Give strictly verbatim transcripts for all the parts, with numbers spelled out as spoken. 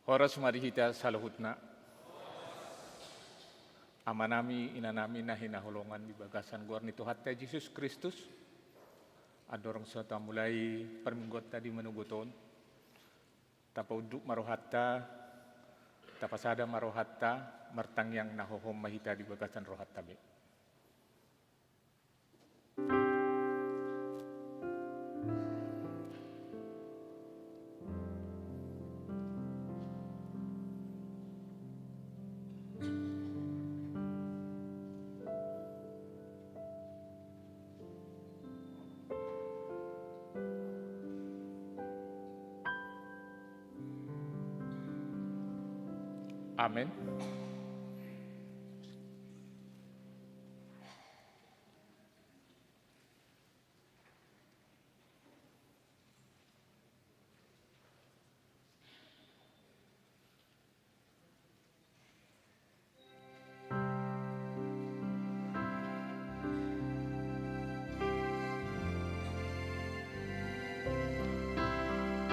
Horas ma di hita saluhutna. Amanami, inanami na hinaholongan di bagasan goar ni Tuhanta Jesus Kristus, andorang so tamulai parmingguonta di manogot on, tapaunduk ma rohanta, tapasada ma rohanta, martangiang na hohom ma hita di bagasan rohanta be. Amen.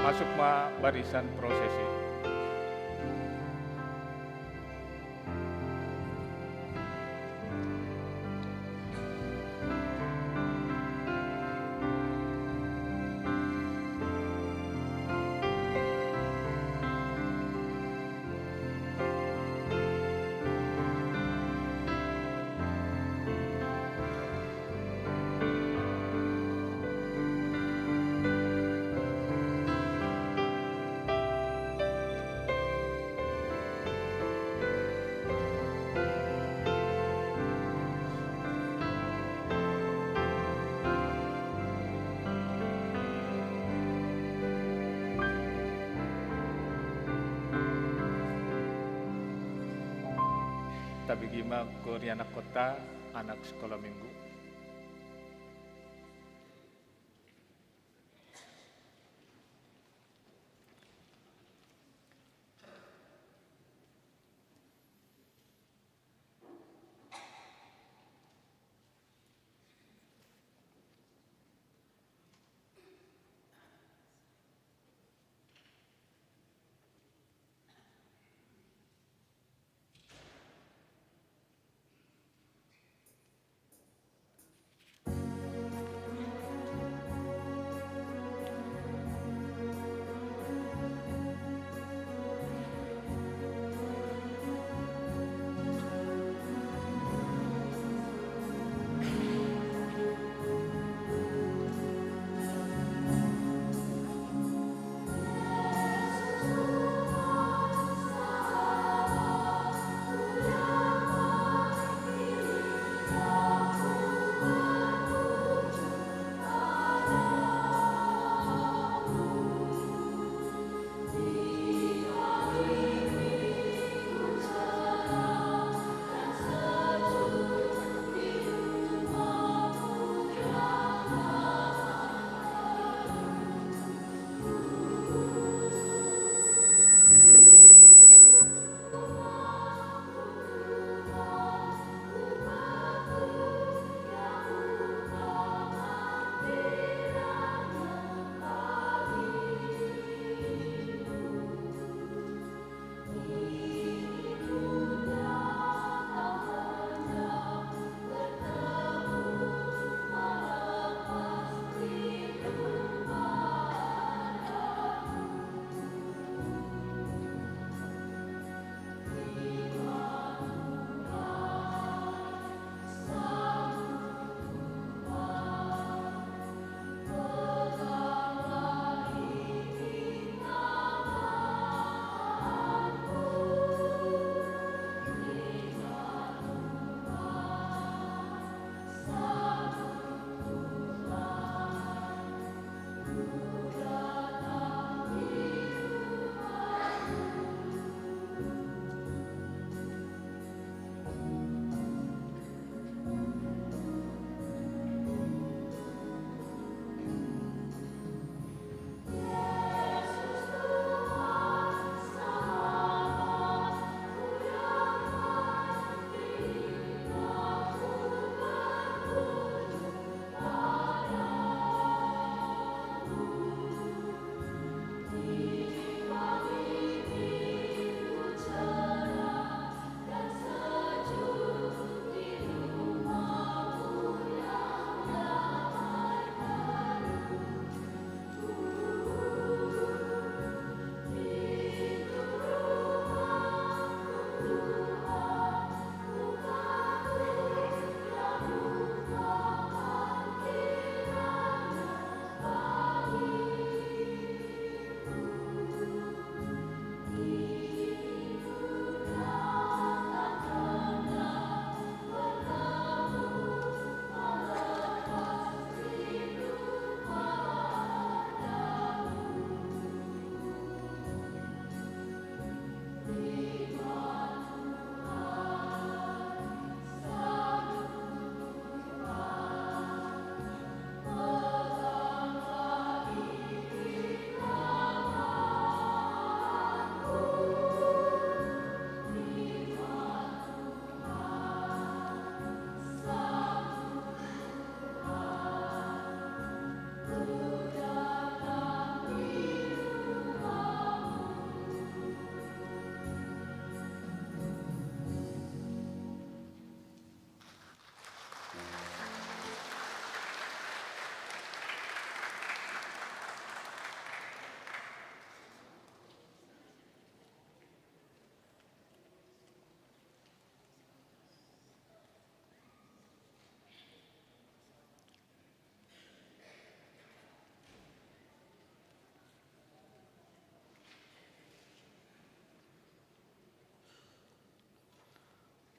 Masuk ma barisan prosesi. Tabege ma goar ni anakkonta, anak sikola minggu.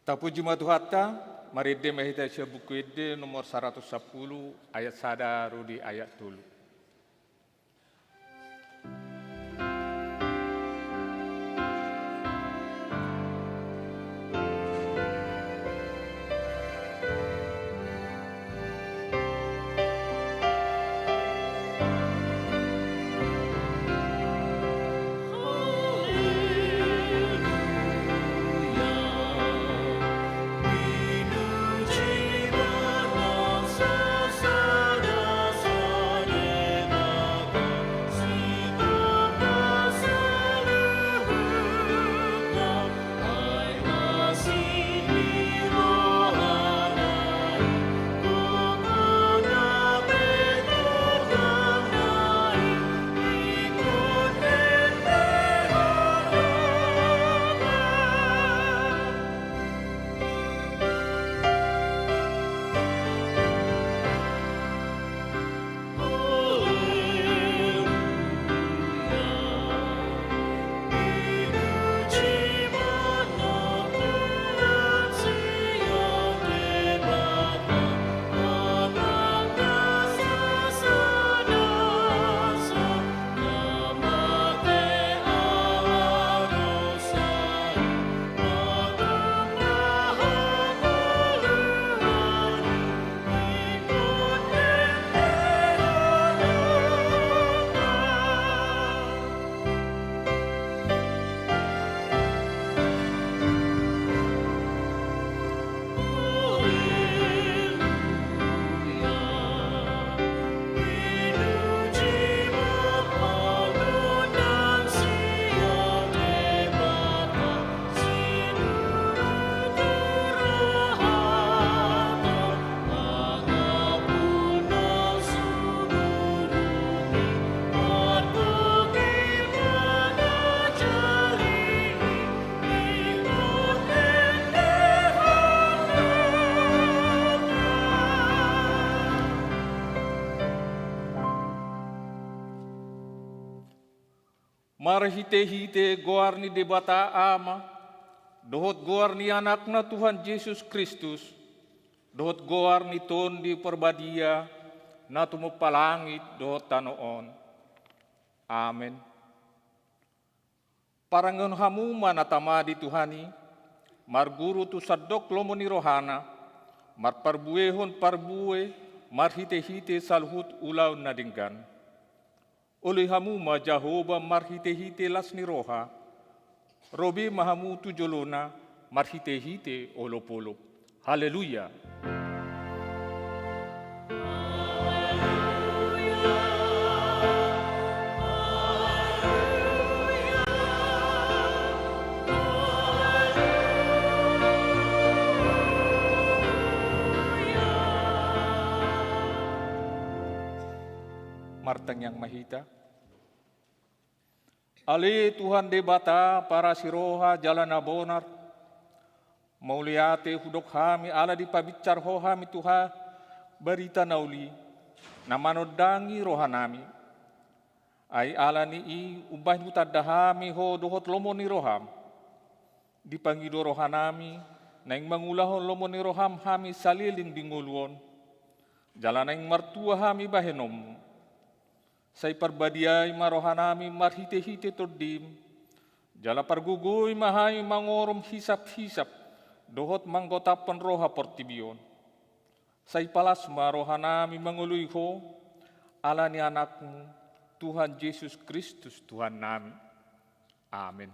Tapuji ma Tuhanta, marende ma hita sian Buku Ende nomor saratus sampulu, ayat sada ro di ayat tolu. Marhitehite goar ni Debata Ama, dohot goar ni Anakna Tuhan Jesus Kristus, dohot goar ni Tondi Parbadia, na tumompa langit dohot tano on. Amen. Parangeon hamu ma na tama di Tuhan i, marguru tu sandok lomo ni rohana, marparbuehon parbue marhitehite saluhut ulaon na denggan. Oloi hamu ma Jahowa marhitehite las ni roha, ro be ma hamu tu jolona marhitehite olopolop. Haleluya! Martangiang ma hita. Ale Tuhan Debata, parasi roha jala na bonar, mauliate hudok hami ala dipabinsar Ho hami tu ha barita na uli, na manondangi rohanami. Ai ala ni i umbahen hutanda hami Ho dohot lomo ni roham. Dipangido rohanami, naeng mangulahon lomo ni roham hami saleleng di ngolu on. Jala naeng martua hami bahenonmu. Sai parbadiai ma rohanami marhitehite Tondim, jala pargogoi ma hami mangorom hisaphisap dohot manggotaphon roha portibi on. Sai palas ma rohanami mangoloi Ho, ala ni Anakmu, Tuhan Jesus Kristus Tuhannami. Amen.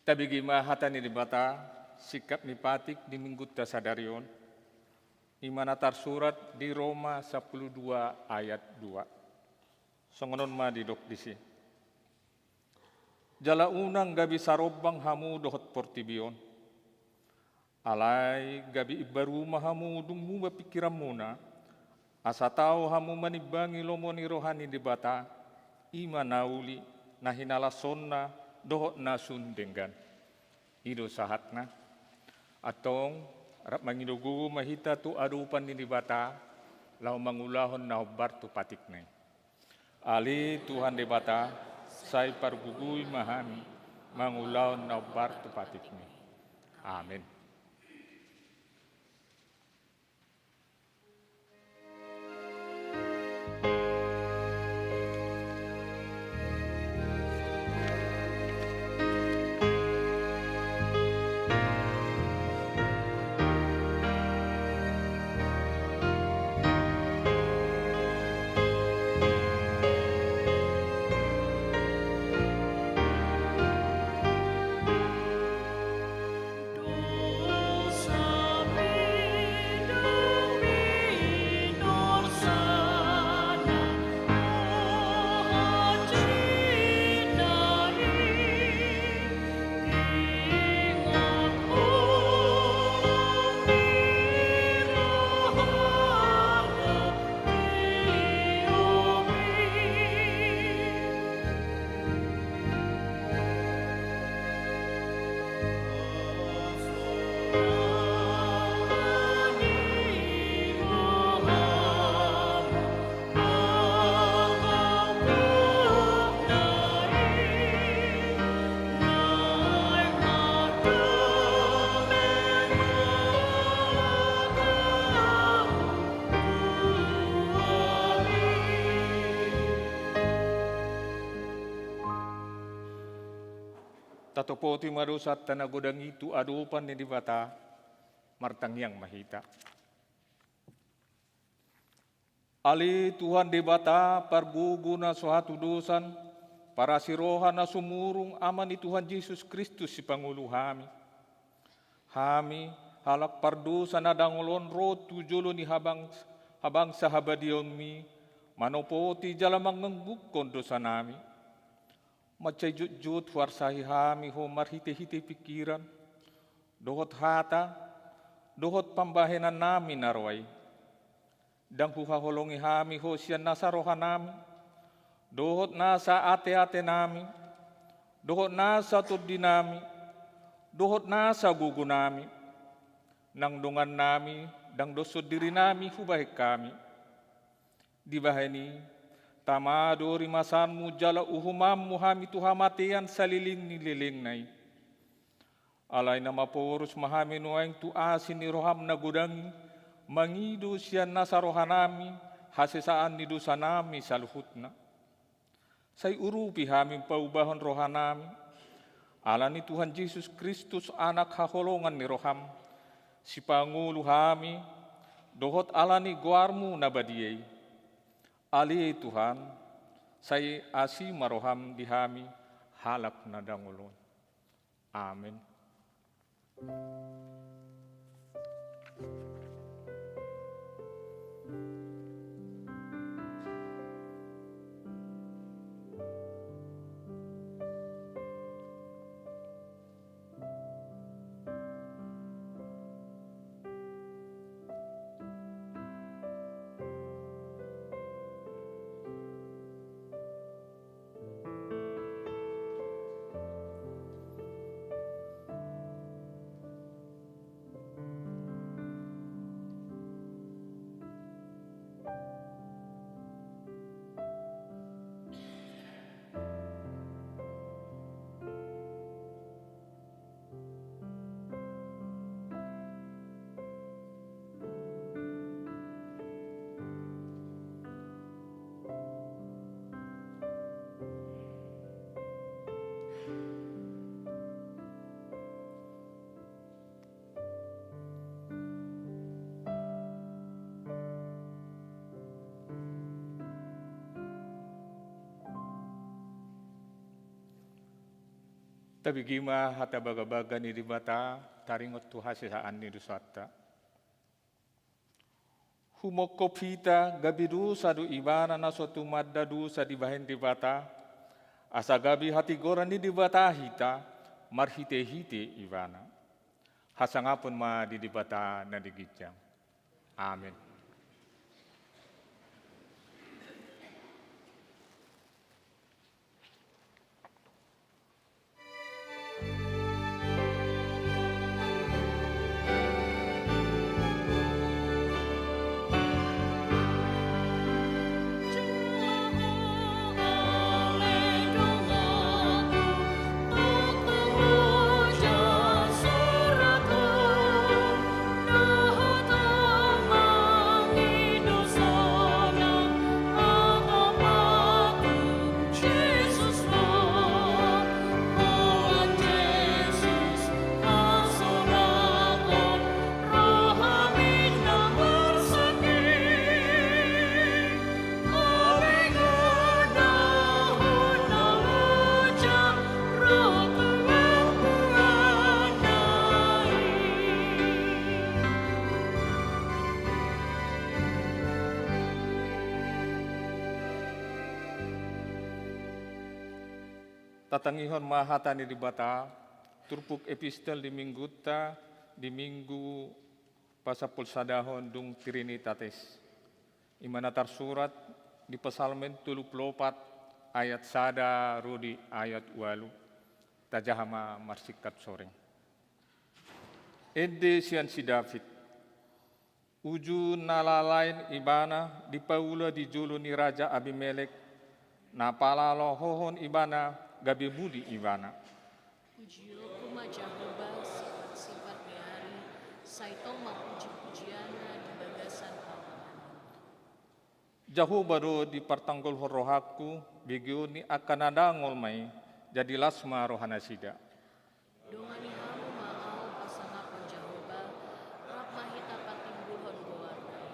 Tabege ma hata ni Debata, singkat ni patik di minggunta sadari on, i ma na tarsurat di Roma sampulu dua ayat dua. Songon on ma didok disi. Jala unang gabe sarombang hamu dohot portibi on. Alai gabe imbaru ma hamu dung muba pingkiranmuna, asa tau hamu manimbangi lomo ni roha ni Debata, i ma na uli, na hinalashonna, dohot na sun denggan. I do sahatna. Antong, rap mangido gogo ma hita tu adopan ni Debata, laho mangulahon na hombar tu patikna i. Ale Tuhan Debata, sai pargogoi ma hami, mangulahon na hombar tu patikmi. Amen. Tatopoti ma dosanta na godang i tu adopan ni Debata, martangiang ma hita. Ale Tuhan Debata, pargogo na so hatudosan, parasi roha na sumurung, Ama ni Tuhan Jesus Kristus, sipangolu hami. Hami, halak pardosa na dangol on, ro tu jolo ni habang-, habangsa habadiaonmi, manopoti jala manganggungkon dosanami. Mansai jotjot huarsahi hami Ho marhitehite pingkiran, dohot hata, dohot pambahenannami na roa i. Ndang huhaholongi hami Ho sian nasa rohanami, dohot nasa ateatenami, dohot nasa tondinami, dohot nasa gogonami, nang dongannami, ndang doshon dirinami hubahen hami. Dibahen i, tama do rimasanmu jala uhumanmu hami tu hamatean saleleng ni lelengna i. Alai na maporus ma hami nuaeng tu asi ni roham na godang i, mangido sian nasa rohanami, hasesaan ni dosanami saluhutna. Sai urupi hami paubahon rohanami, ala ni Tuhan Jesus Kristus, Anak haholongan ni roham, sipangolu hami, dohot ala ni goarmu na badia i. Ale Tuhan, sai asi ma roham di hami, halak na dangol on. Amen. Tabege ma hata bagabaga ni Debata, taringot tu hasesaan ni dosanta. Humongkop hita, gabe dosa do ibana na so tumanda dosa dibahen Debata, asa gabe hatigoran ni Debata hita marhitehite ibana. Hasangapon ma di Debata na di ginjang. Amen. Tatangihon ma hata ni Debata, turpuk epistel di minggunta, di minggu pasampulusadahon dung Trinitatis. I ma na tarsurat di Psalmen tolu pulu opat ayat sada ro di ayat ualu. Tajaha ma marsingkat soring. Ende sian si David. Uju na lalain ibana dipaula di jolo ni Raja Abimelek, na palalohohon ibana gabe muli ibana. Pujionku ma Jahowa sipatsipats ni ari, sai tong ma pujipujianna di bagasan hamonangan. Jahowa do dipartanggolhon rohangku, begeon ni angka na dangol ma i, jadi las ma rohanasida. Dongani hamu ma ahu pasangapon Jahowa, rap ma hita patimbulhon goarna i.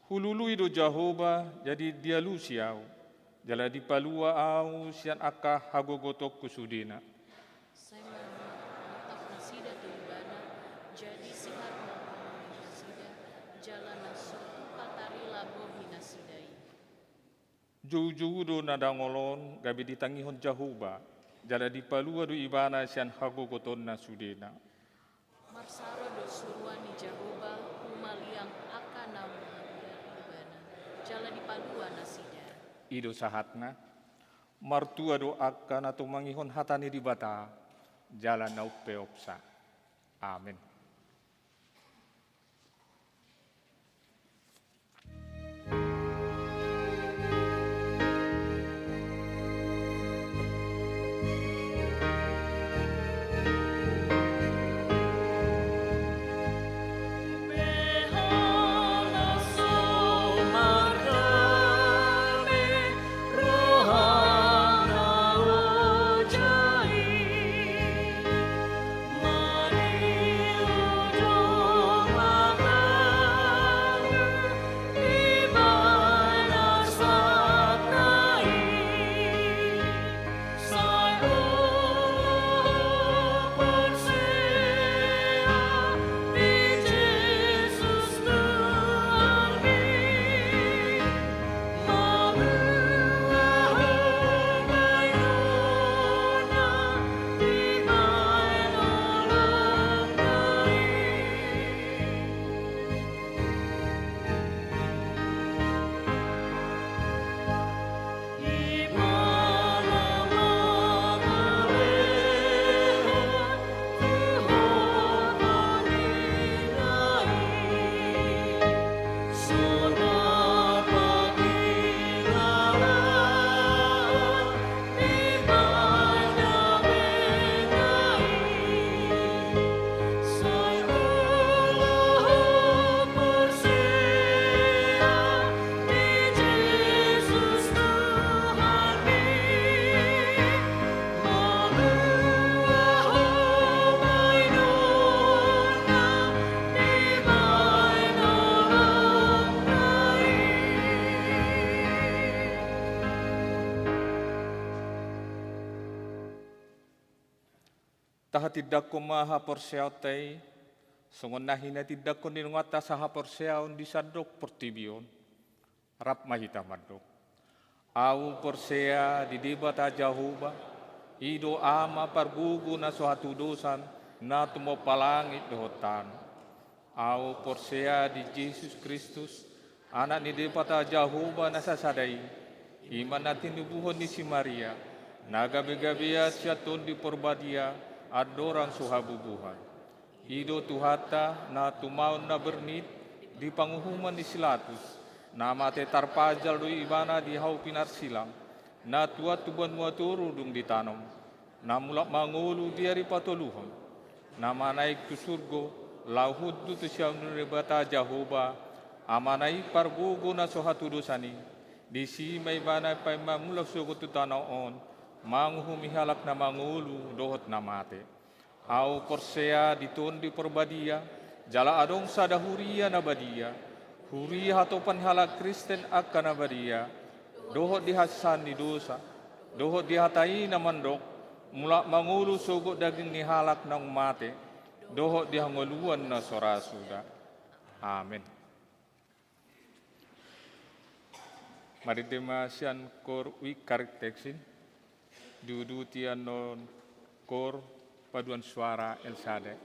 Hulului do Jahowa, jadi dialusi ahu, jala dipalua ahu sian angka hagogotonku sudena. Sai marmata nasida tu ibana, jadi sehat ma pangan nasida, jala na so hupatarila bohi nasida i. Joujou do na dangol on gabe ditangihon Jahowa, jala dipalua do ibana sian hagogotonna sudena. Marsaro do suruan ni Jahowa humaliang angka na mangandar ibana, jala dipalua nasida. I do sahatna. Martua do angka na tumangihon hata ni Debata, jala na umpeopsa. Amen. Tahatindangkon ma haporseaonta i, songon na hinatindangkon ni nunga ta sahaporseaon di sandok portibi on. Rap ma hita mandok. Ahu porsea di Debata Jahowa, i do Ama pargogo na so hatudosan, na tumompa langit dohot tano. Ahu porsea di Jesus Kristus, Anak ni Debata Jahowa na sasada i, i ma na tinubuhon ni si Maria, na gabegabean sian Tondi Porbadia, andorang so habubuhan. I do Tuhanta, na tumaon na bernit di panguhuman ni si Latus, na mate tarpajal do Ibana di hau pinarsilang, na tuat tu banua toru dung ditanom, na mulak mangolu di ari patoluhon, na manaek tu surgo, laho hundul tu siamun ni Debata Jahowa, Amana i pargogo na so hatudosan i, disi ma Ibana paima mulak sogot tu tano on, manguhumi halak na mangolu dohot na mate. Ahu porsea di Tondi Porbadia, jala adong sada huria na badia, huria hatopan halak Kristen angka na badia, dohot di hasesaan ni dosa, dohot di hata i na mandok, mulak mangolu sogot daging ni halak naung mate, dohot di hangoluan na so ra suda. Amen. Marende ma sian Koor Wijk Karaktesin, diuduti annon Koor Paduan Suara El Shaddai.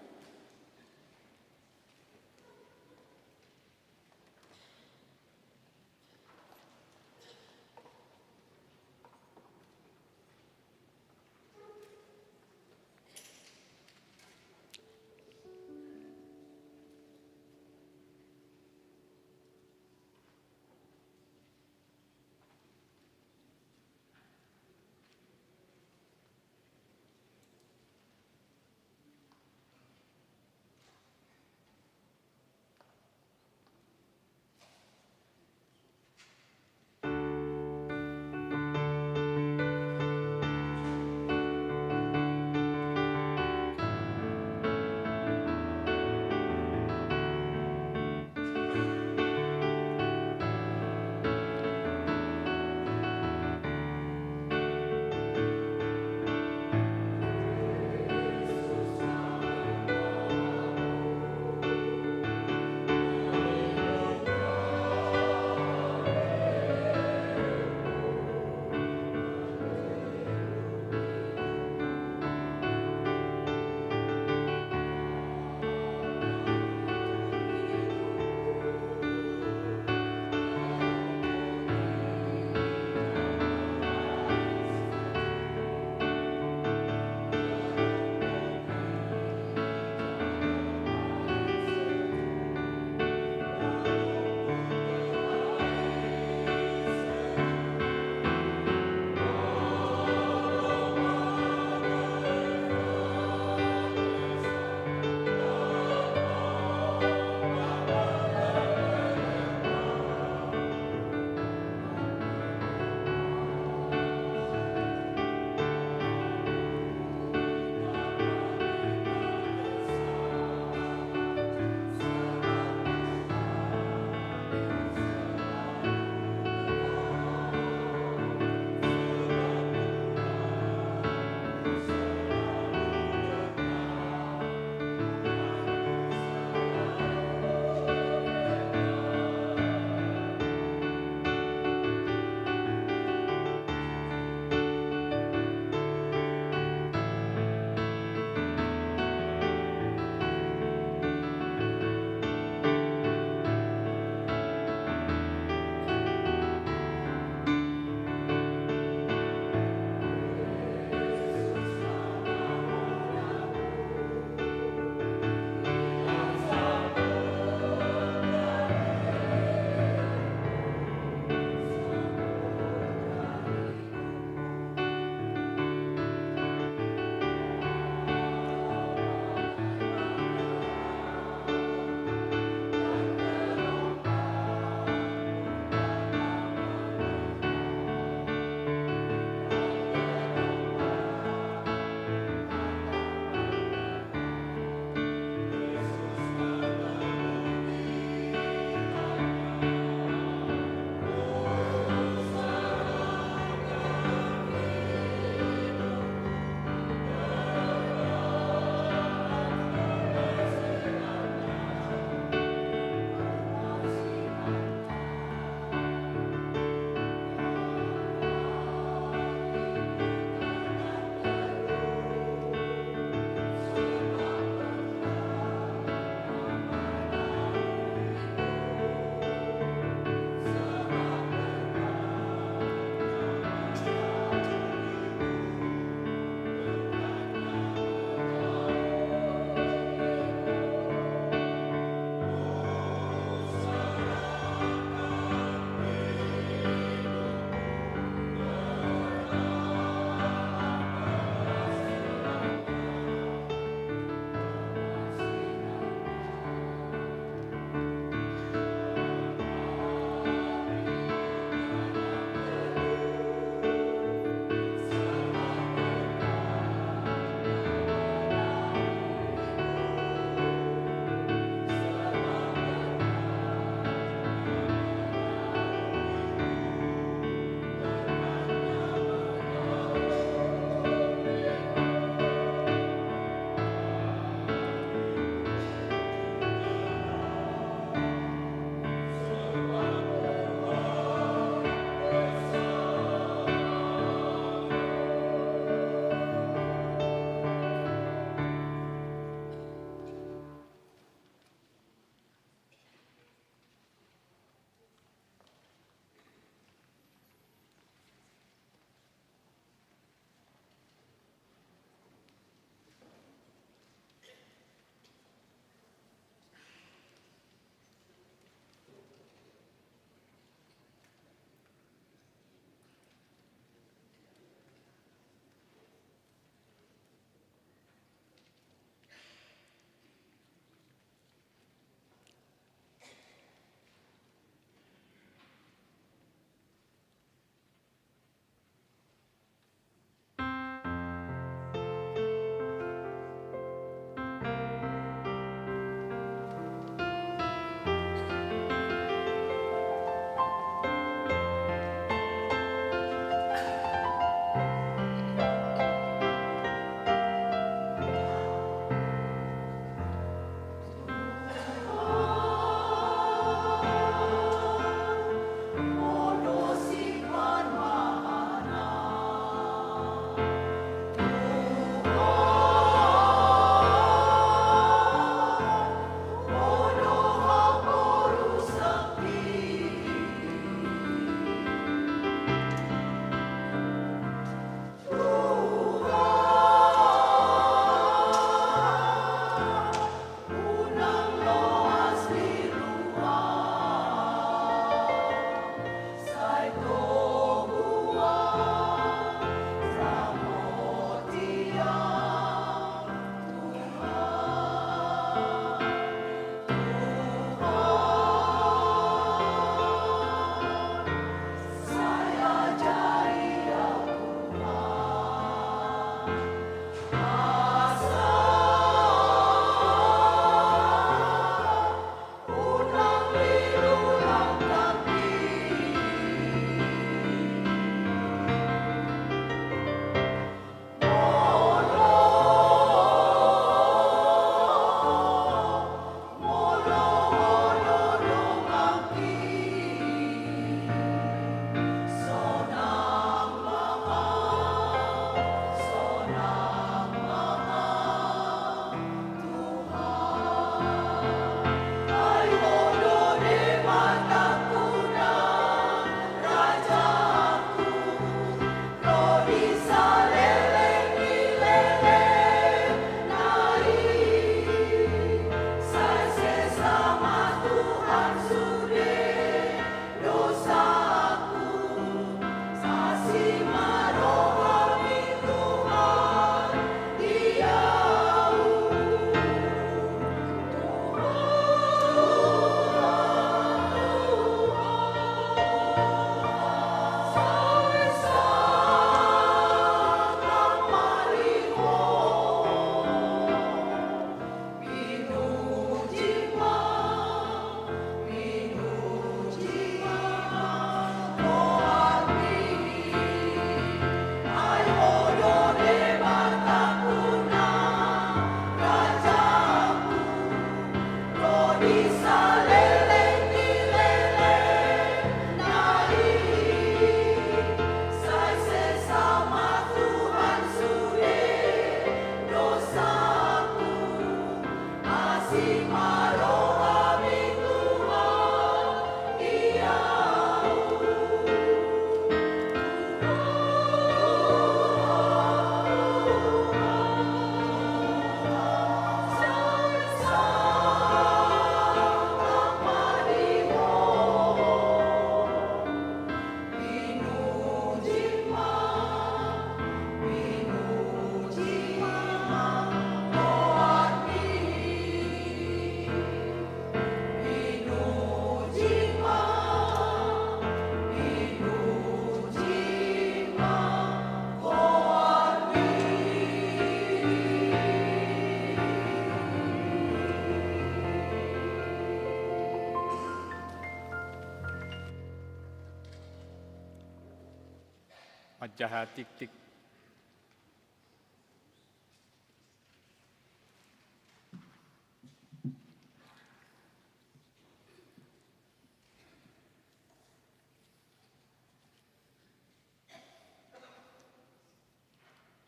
Jaha tiktik.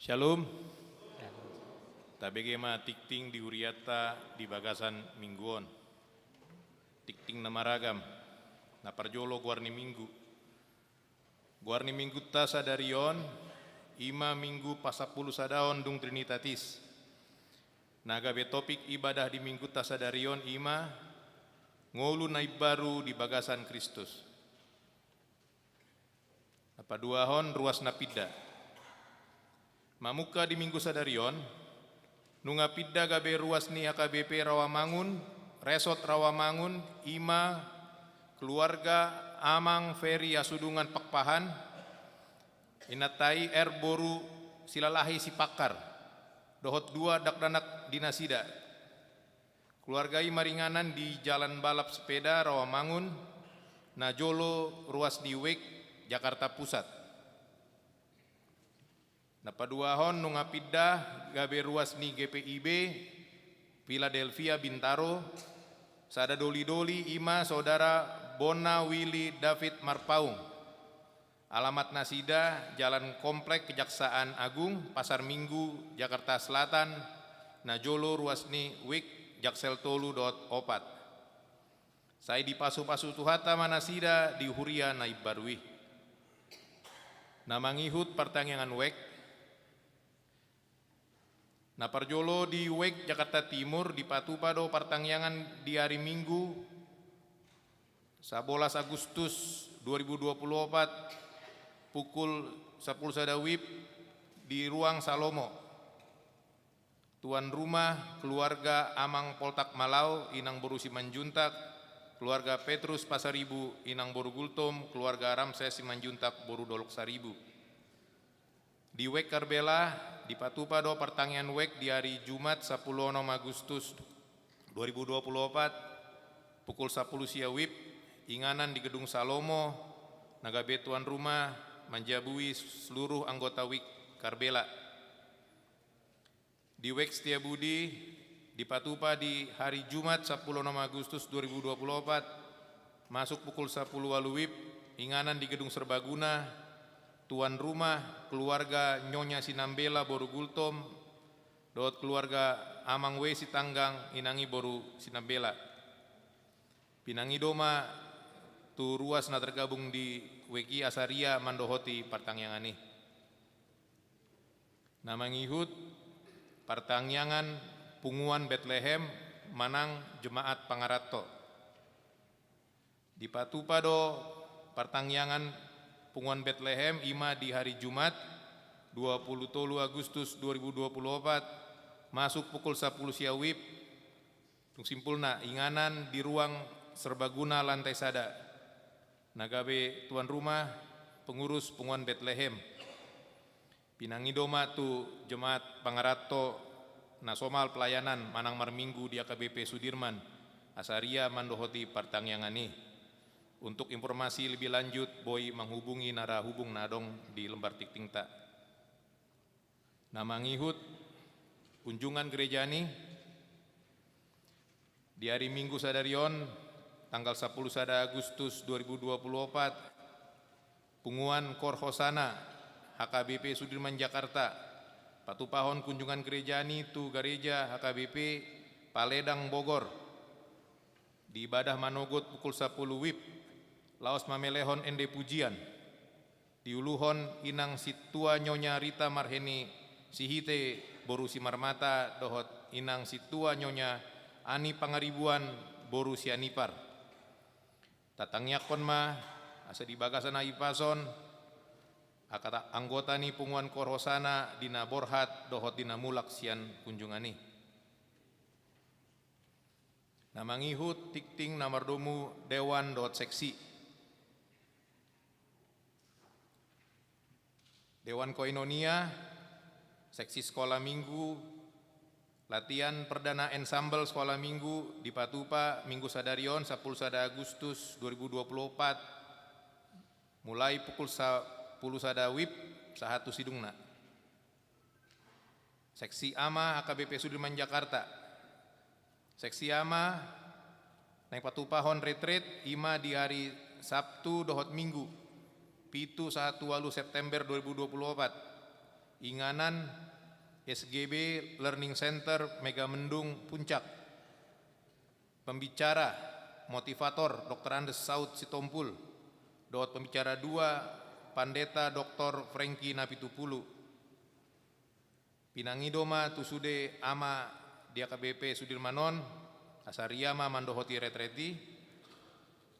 Shalom. Tabege ma tingting di hurianta di bagasan minggu on. Tingting na maragam. Na parjolo goar ni minggu. Goar ni minggunta sadari on, i ma minggu pasampulu sadaon dung Trinitatis. Na gabe topik ibadah di minggunta sadari on i ma, ngolu na imbaru di bagasan Kristus. Na paduahon ruas na pinda. Mamungka di minggu sadari on, nunga pinda gabe ruas ni H K B P Rawamangun, Resort Rawamangun, i ma keluarga Amang Ferry Hasudungan Pakpahan, inanta i R boru Silalahi Sipakkar, dohot dua dakdanak di nasida. Keluarga i maringanan di Jalan Balap Sepeda Rawamangun, na jolo ruas ni Wake Jakarta Pusat. Na paduahon nunga pinda gabe ruas ni G P I B Philadelphia Bintaro, sada dolidoli i ma saudara Bona Willy David Marpaung. Alamat nasida Jalan Komplek Kejaksaan Agung, Pasar Minggu, Jakarta Selatan, na jolo ruas ni Wake Jaksel tolu dohot opat. Sai dipasupasu Tuhanta ma nasida di huria na imbaru i. Na mangihut partangiangan Wake. Na parjolo di Wake Jakarta Timur dipatupa do partangiangan di ari Minggu, sabolas Agustus dua ribu dua puluh opat, pukul sampulu sada wib di Ruang Salomo. Tuan rumah keluarga Amang Poltak Malau, Inang boru Simanjuntak, keluarga Petrus Pasaribu, Inang boru Gultom, keluarga Ramses Simanjuntak, boru Dolok Saribu. Di Wake Karbela, dipatupa do partangiangan Wake di ari Jumat sampulu onom Agustus dua ribu dua puluh opat, pukul sampulu sia wib, inganan di Gedung Salomo, na gabe tuan rumah manjabui seluruh anggota Wake Karbela. Di Wake Setiabudi, dipatupa di hari Jumat sampulu onom Agustus dua ribu dua puluh opat, masuk pukul sampulu walu wib, inganan di Gedung Serbaguna, tuan rumah keluarga Nyonya Sinambela boru Gultom, dohot keluarga Amang W Sitanggang, Inang i boru Sinambela. Pinangido ma tu ruas na tergabung di Wake i asa ria mandohoti partangiangan i. Na mangihut partangiangan Punguan Betlehem manang Jemaat Pangaranto. Dipatupa do partangiangan Punguan Betlehem i ma di hari Jumat, dua puluh tolu Agustus dua ribu dua puluh opat, masuk pukul sampulu sia wib, tung simpulna inganan di Ruang Serbaguna lantai sada. Na gabe tuan rumah pengurus Punguan Betlehem. Pinangido ma tu Jemaat Pangaranto na somal pelayanan manang marminggu di H K B P Sudirman, asa ria mandohoti partangiangan i. Untuk informasi lebih lanjut, boi manghubungi na ra hubung na adong di lembar tingtingta. Na mangihut kunjungan gereja ni, di ari Minggu sadari on, tanggal sampulu sada Agustus dua ribu dua puluh opat, Punguan Kor Hosana, H K B P Sudirman Jakarta, patupahon kunjungan gereja ni tu gareja H K B P Paledang Bogor. Diibadah manogot pukul sampulu wib, laos mamelehon ende pujian. Diuluhon Inang Sintua Nyonya Rita Marheni Sihite boru Simarmata dohot Inang Sintua Nyonya Ani Pangaribuan boru Sianipar. Tatangiangkon ma asa di bagasan hahipason angka anggota ni Punguan Kor Hosana di na borhat dohot di na mulak sian kunjungan i. Na mangihut tingting na mardomu dewan dohot seksi. Dewan koinonia, seksi sekolah minggu, latihan perdana ensembel sekolah minggu dipatupa Minggu sadari on, sampulu sada Agustus dua ribu dua puluh opat, mulai pukul sampulu sada wib sahat tu sidungna. Seksi A M A H K B P Sudirman Jakarta. Seksi A M A naeng patupahon retret i ma di ari Sabtu dohot Minggu, pitu sahat ualu September dua ribu dua puluh opat. Inganan S G B Learning Center Megamendung Puncak. Pembicara, motivator, Doktor Andes Saud Sitompul, dohot pembicara dua, Pandeta Doktor Franky Napitupulu. Pinangido ma tu sude A M A di H K B P Sudirman on, asa ria ma mandohoti retret i,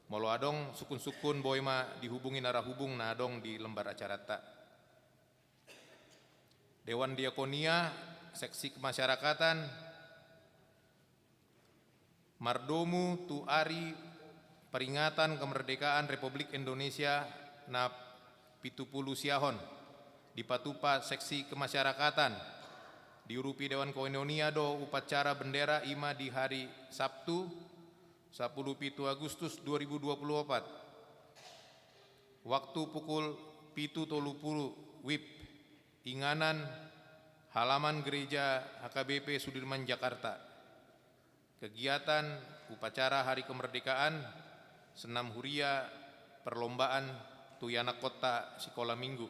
molo adong sungkun-sungkun boi ma dihubungi narahubung na adong di lembar acaranta. Dewan Diakonia, Seksi Kemasyarakatan, mardomu tu ari peringatan kemerdekaan Republik Indonesia na pitu pulu siahon, dipatupa Seksi Kemasyarakatan, diurupi Dewan Koinonia do upacara bendera i ma di hari Sabtu, sampulu pitu Agustus dua ribu dua puluh opat. Waktu pukul pitu tolu pulu W I B, inganan halaman gereja H K B P Sudirman, Jakarta. Kegiatan upacara Hari Kemerdekaan, senam huria, perlombaan tu ianakhonta sikola minggu.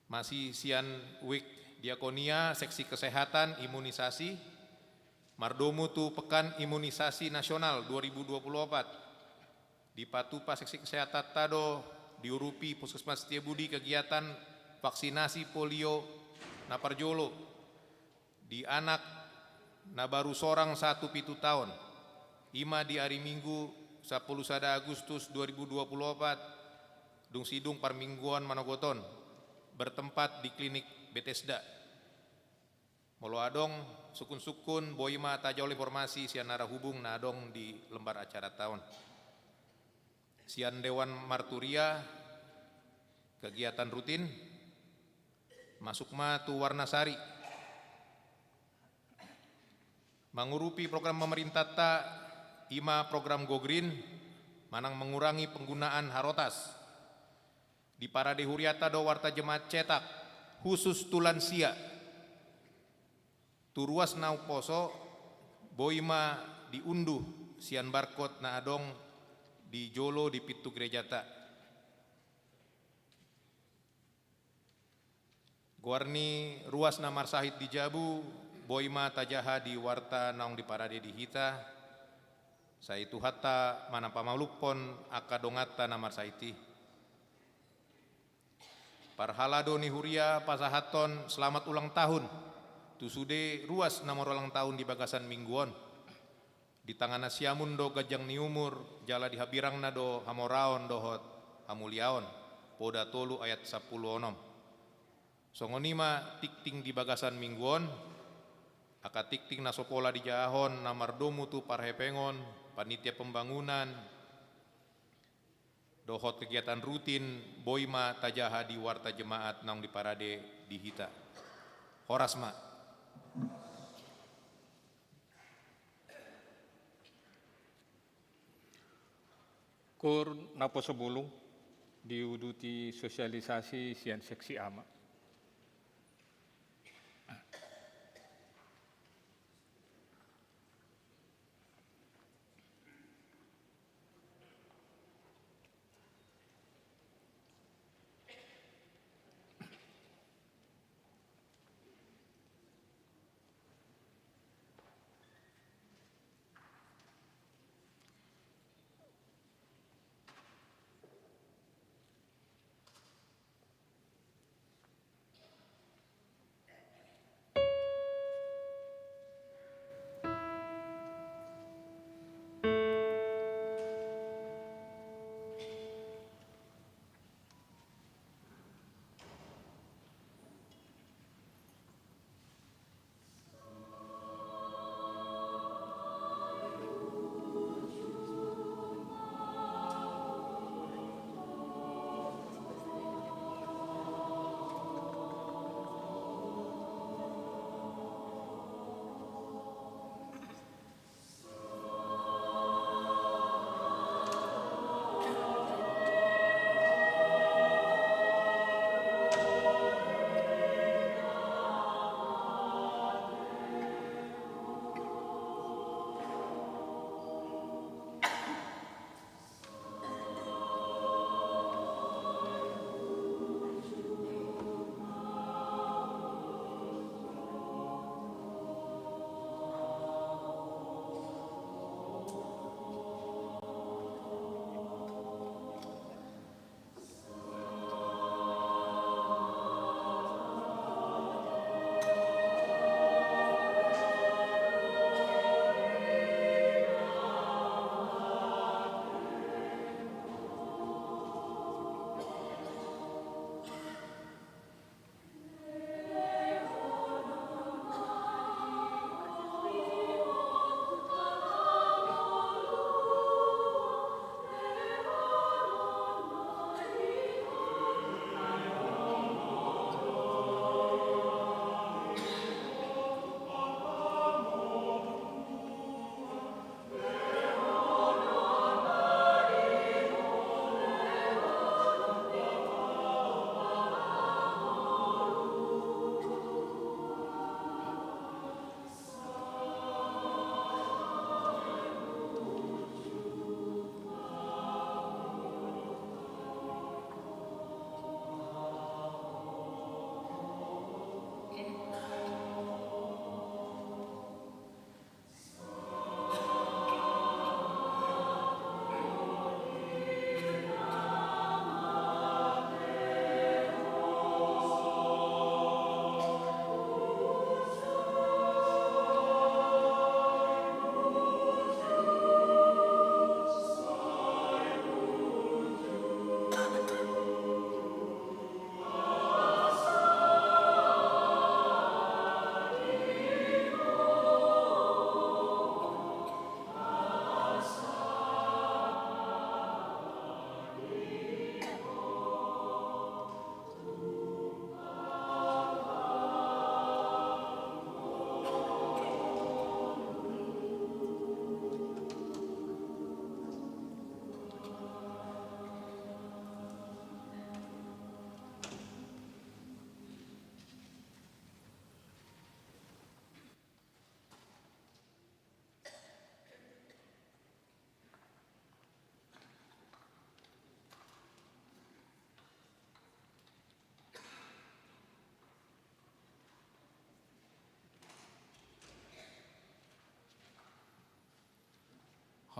Masih sian W I K Diakonia, Seksi Kesehatan, Imunisasi, mardomu tu Pekan Imunisasi Nasional dua ribu dua puluh opat. Dipatupa Seksi Kesehatanta do diurupi Puskesmas Setiabudi kegiatan vaksinasi polio na parjolo di anak na baru sorang sahat tu pitu taon, i ma di ari Minggu, sampulu sada Agustus dua ribu dua puluh opat, dung sidung parmingguon manogot on, bertempat di Klinik Bethesda. Molo adong sungkun-sungkun, boi ma tajalo informasi sian narahubung na adong di lembar acaranta on. Sian Dewan Marturia, kegiatan rutin, masuk ma tu Warnasari. Mangurupi program pemerintahta, i ma program Go Green, manang mengurangi penggunaan harotas. Diparade hurianta do warta jemaat cetak, khusus tu lansia. Tu ruas na umposo, boi ma diunduh sian barcode na adong di jolo di pintu gerejata. Goar ni ruas na marsahit di jabu, boi ma tajaha di warta naung diparade di hita, sai Tuhanta ma na pamalumhon angka donganta na marsahit i. Parhalado ni huria pasahathon selamat ulang tahun tu sude ruas na marulang tahun di bagasan minggu on. Di tangan na siamun do ganjang ni umur, jala di habirangna do hamoraon dohot hamuliaon, Poda tolu ayat sampulu onom. Songon i ma tingting di bagasan minggu on, angka tingting na so pola dijahahon na mardomu tu parhepengon, panitia pembangunan, dohot kegiatan rutin, boi ma tajaha di warta jemaat naung diparade di hita. Horas ma. Kur naposo bulung, diuduti sosialisasi sian Seksi A M A.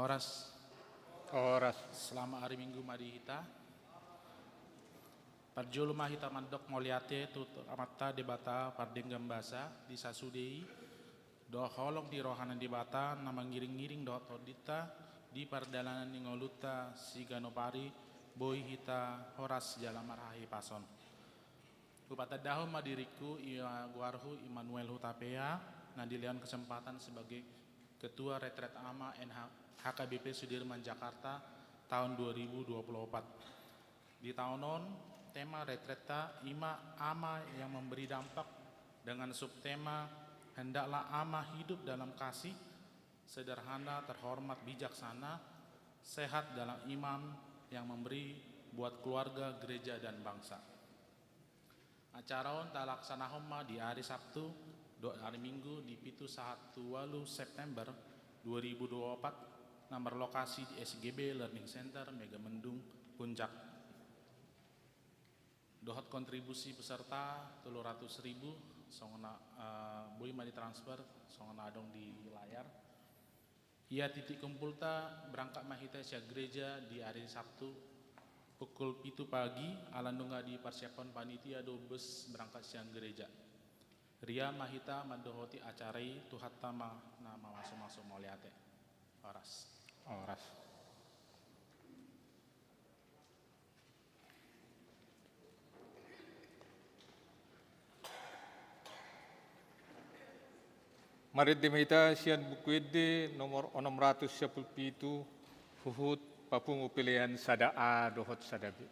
Horas. Horas. Selamat hari Minggu ma di hita. Parjolo ma hita mandok mauliate tu Amanta Debata pardenggan basa di sasude i, dohot holong ni roha ni Debata na mangiring-iring dohot tondinta di pardalanan ni ngolunta siganup ari, boi hita horas jala marhahipason. Hupatandahon ma diringku, ia goarhu Immanuel Hutapea, na dilehon kesempatan sebagai Ketua Retret Ama N H, H K B P Sudirman Jakarta tahun dua ribu dua puluh empat. Di taon on, tema retretta ima Ama yang Memberi Dampak dengan subtema Hendaklah Ama Hidup dalam Kasih, Sederhana, Terhormat, Bijaksana, Sehat dalam Iman yang Memberi buat Keluarga, Gereja, dan Bangsa. Acara on talaksanahon ma di ari Sabtu dohot ari Minggu di pitu sahat tu ualu September dua ribu dua puluh empat, na marlokasi di S G B Learning Center Megamendung, Puncak. Dohot kontribusi peserta tolu ratus ribu, songon na, eh, boi ma ditransfer, songon na adong di layar. Ia titik kumpulta, berangkat ma hita sian gereja di ari Sabtu pukul pitu pagi, ala nunga diparsiaphon panitia do bus berangkat sian gereja. Rian ma hita mandohoti acara i, Tuhanta ma na mamasumasu mauliate. Horas. Horas. Marende ma hita sian Buku Ende nomor onom ratus sampulu pitu, huhut papungu pelean sada A dohot sada B.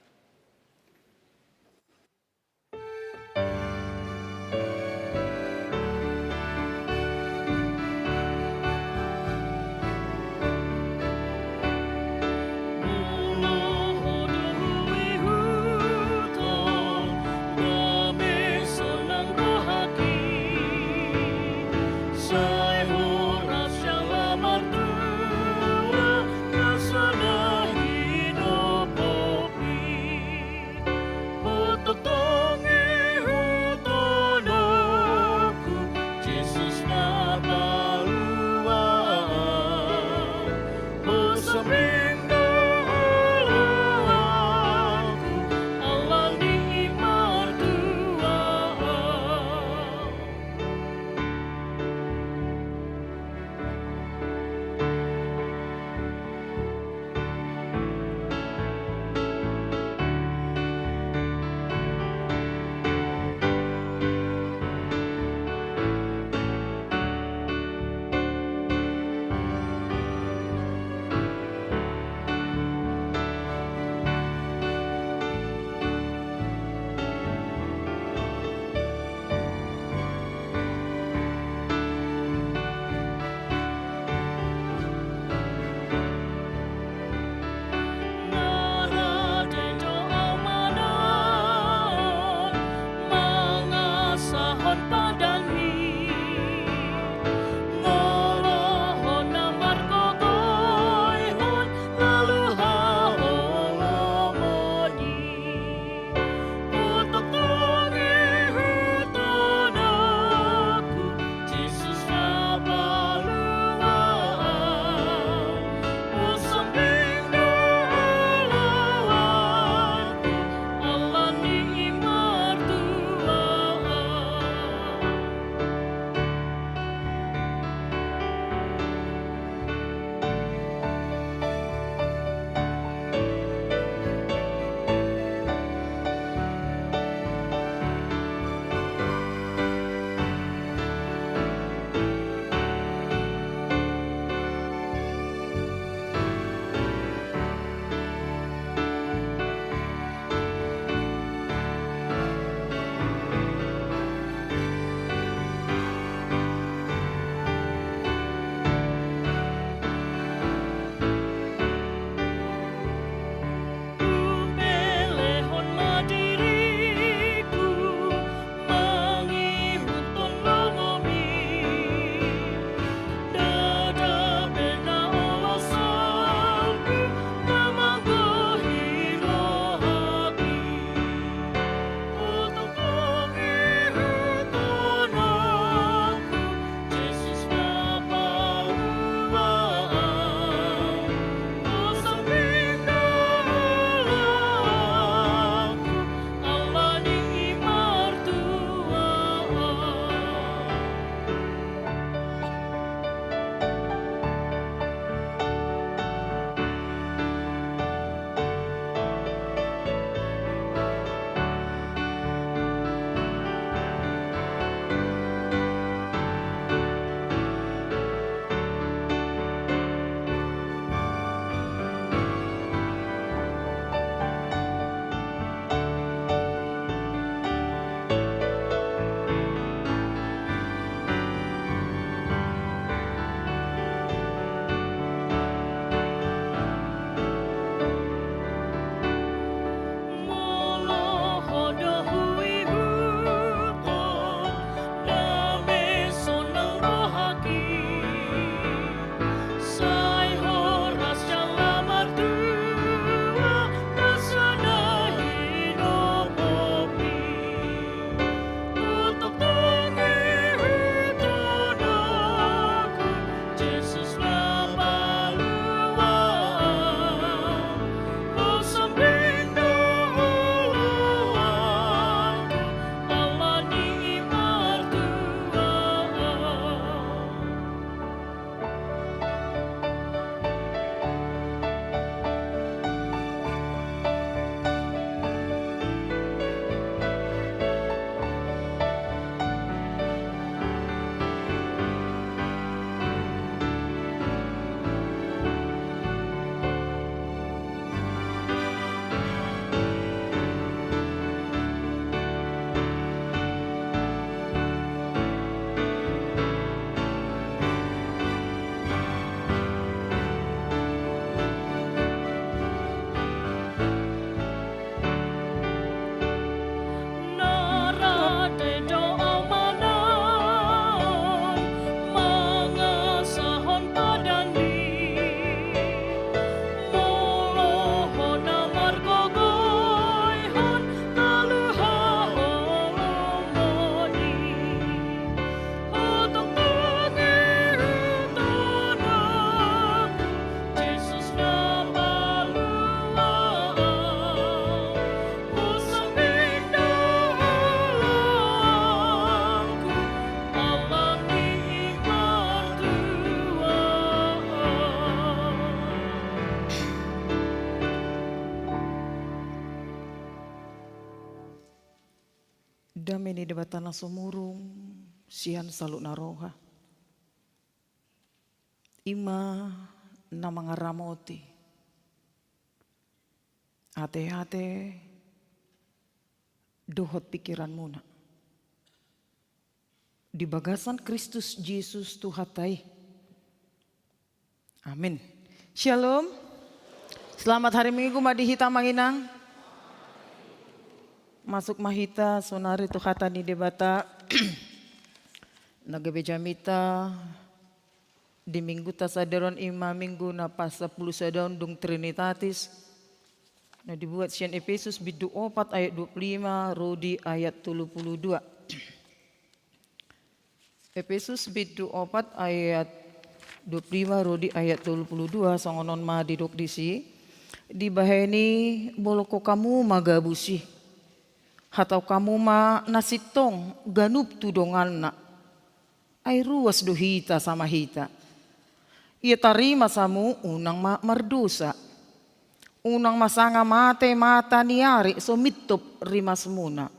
Dame ni Debata na sumurung sian saluhutna roha, i ma na mangaramoti ateate dohot pingkiranmuna di bagasan Kristus Jesus Tuhanta i. Amin. Shalom. Selamat hari Minggu ma di hita, amang inang. Masuk ma hita saonari tu hata ni Debata. Na gabe jamita di mingguta sadari on, i ma minggu na pasampulu sada dung Trinitatis, na dibuat sian Epesus bindu opat ayat dua pulu lima ro di ayat tolu pulu dua. Epesus bindu opat ayat dua pulu lima ro di ayat tolu pulu dua, songon on ma didok disi: Dibahen i, bolongkon hamu ma gabus i, hatahon hamu ma na sintong ganup tu donganna. Ai ruas do hita sama hita. Ia tarrimas hamu, unang ma mardosa. Unang ma sanga mate mata ni ari so mintop rimasmuna.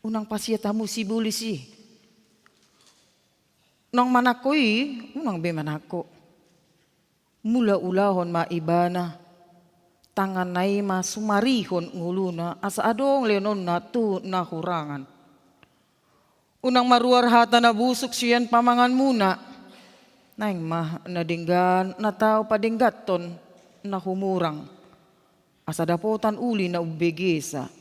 Unang pasiat hamu sibolis i. Naung manangko i, unang be manangko. Mulaulahon ma ibana. Tanganna i ma sumarihon ngoluna, asa adong leononna tu na hurangan. Unang ma ruar hata na busuk sian pamanganmuna. Naeng ma na denggan na tau padengganhon na humurang, asa dapotan uli na umbegesa.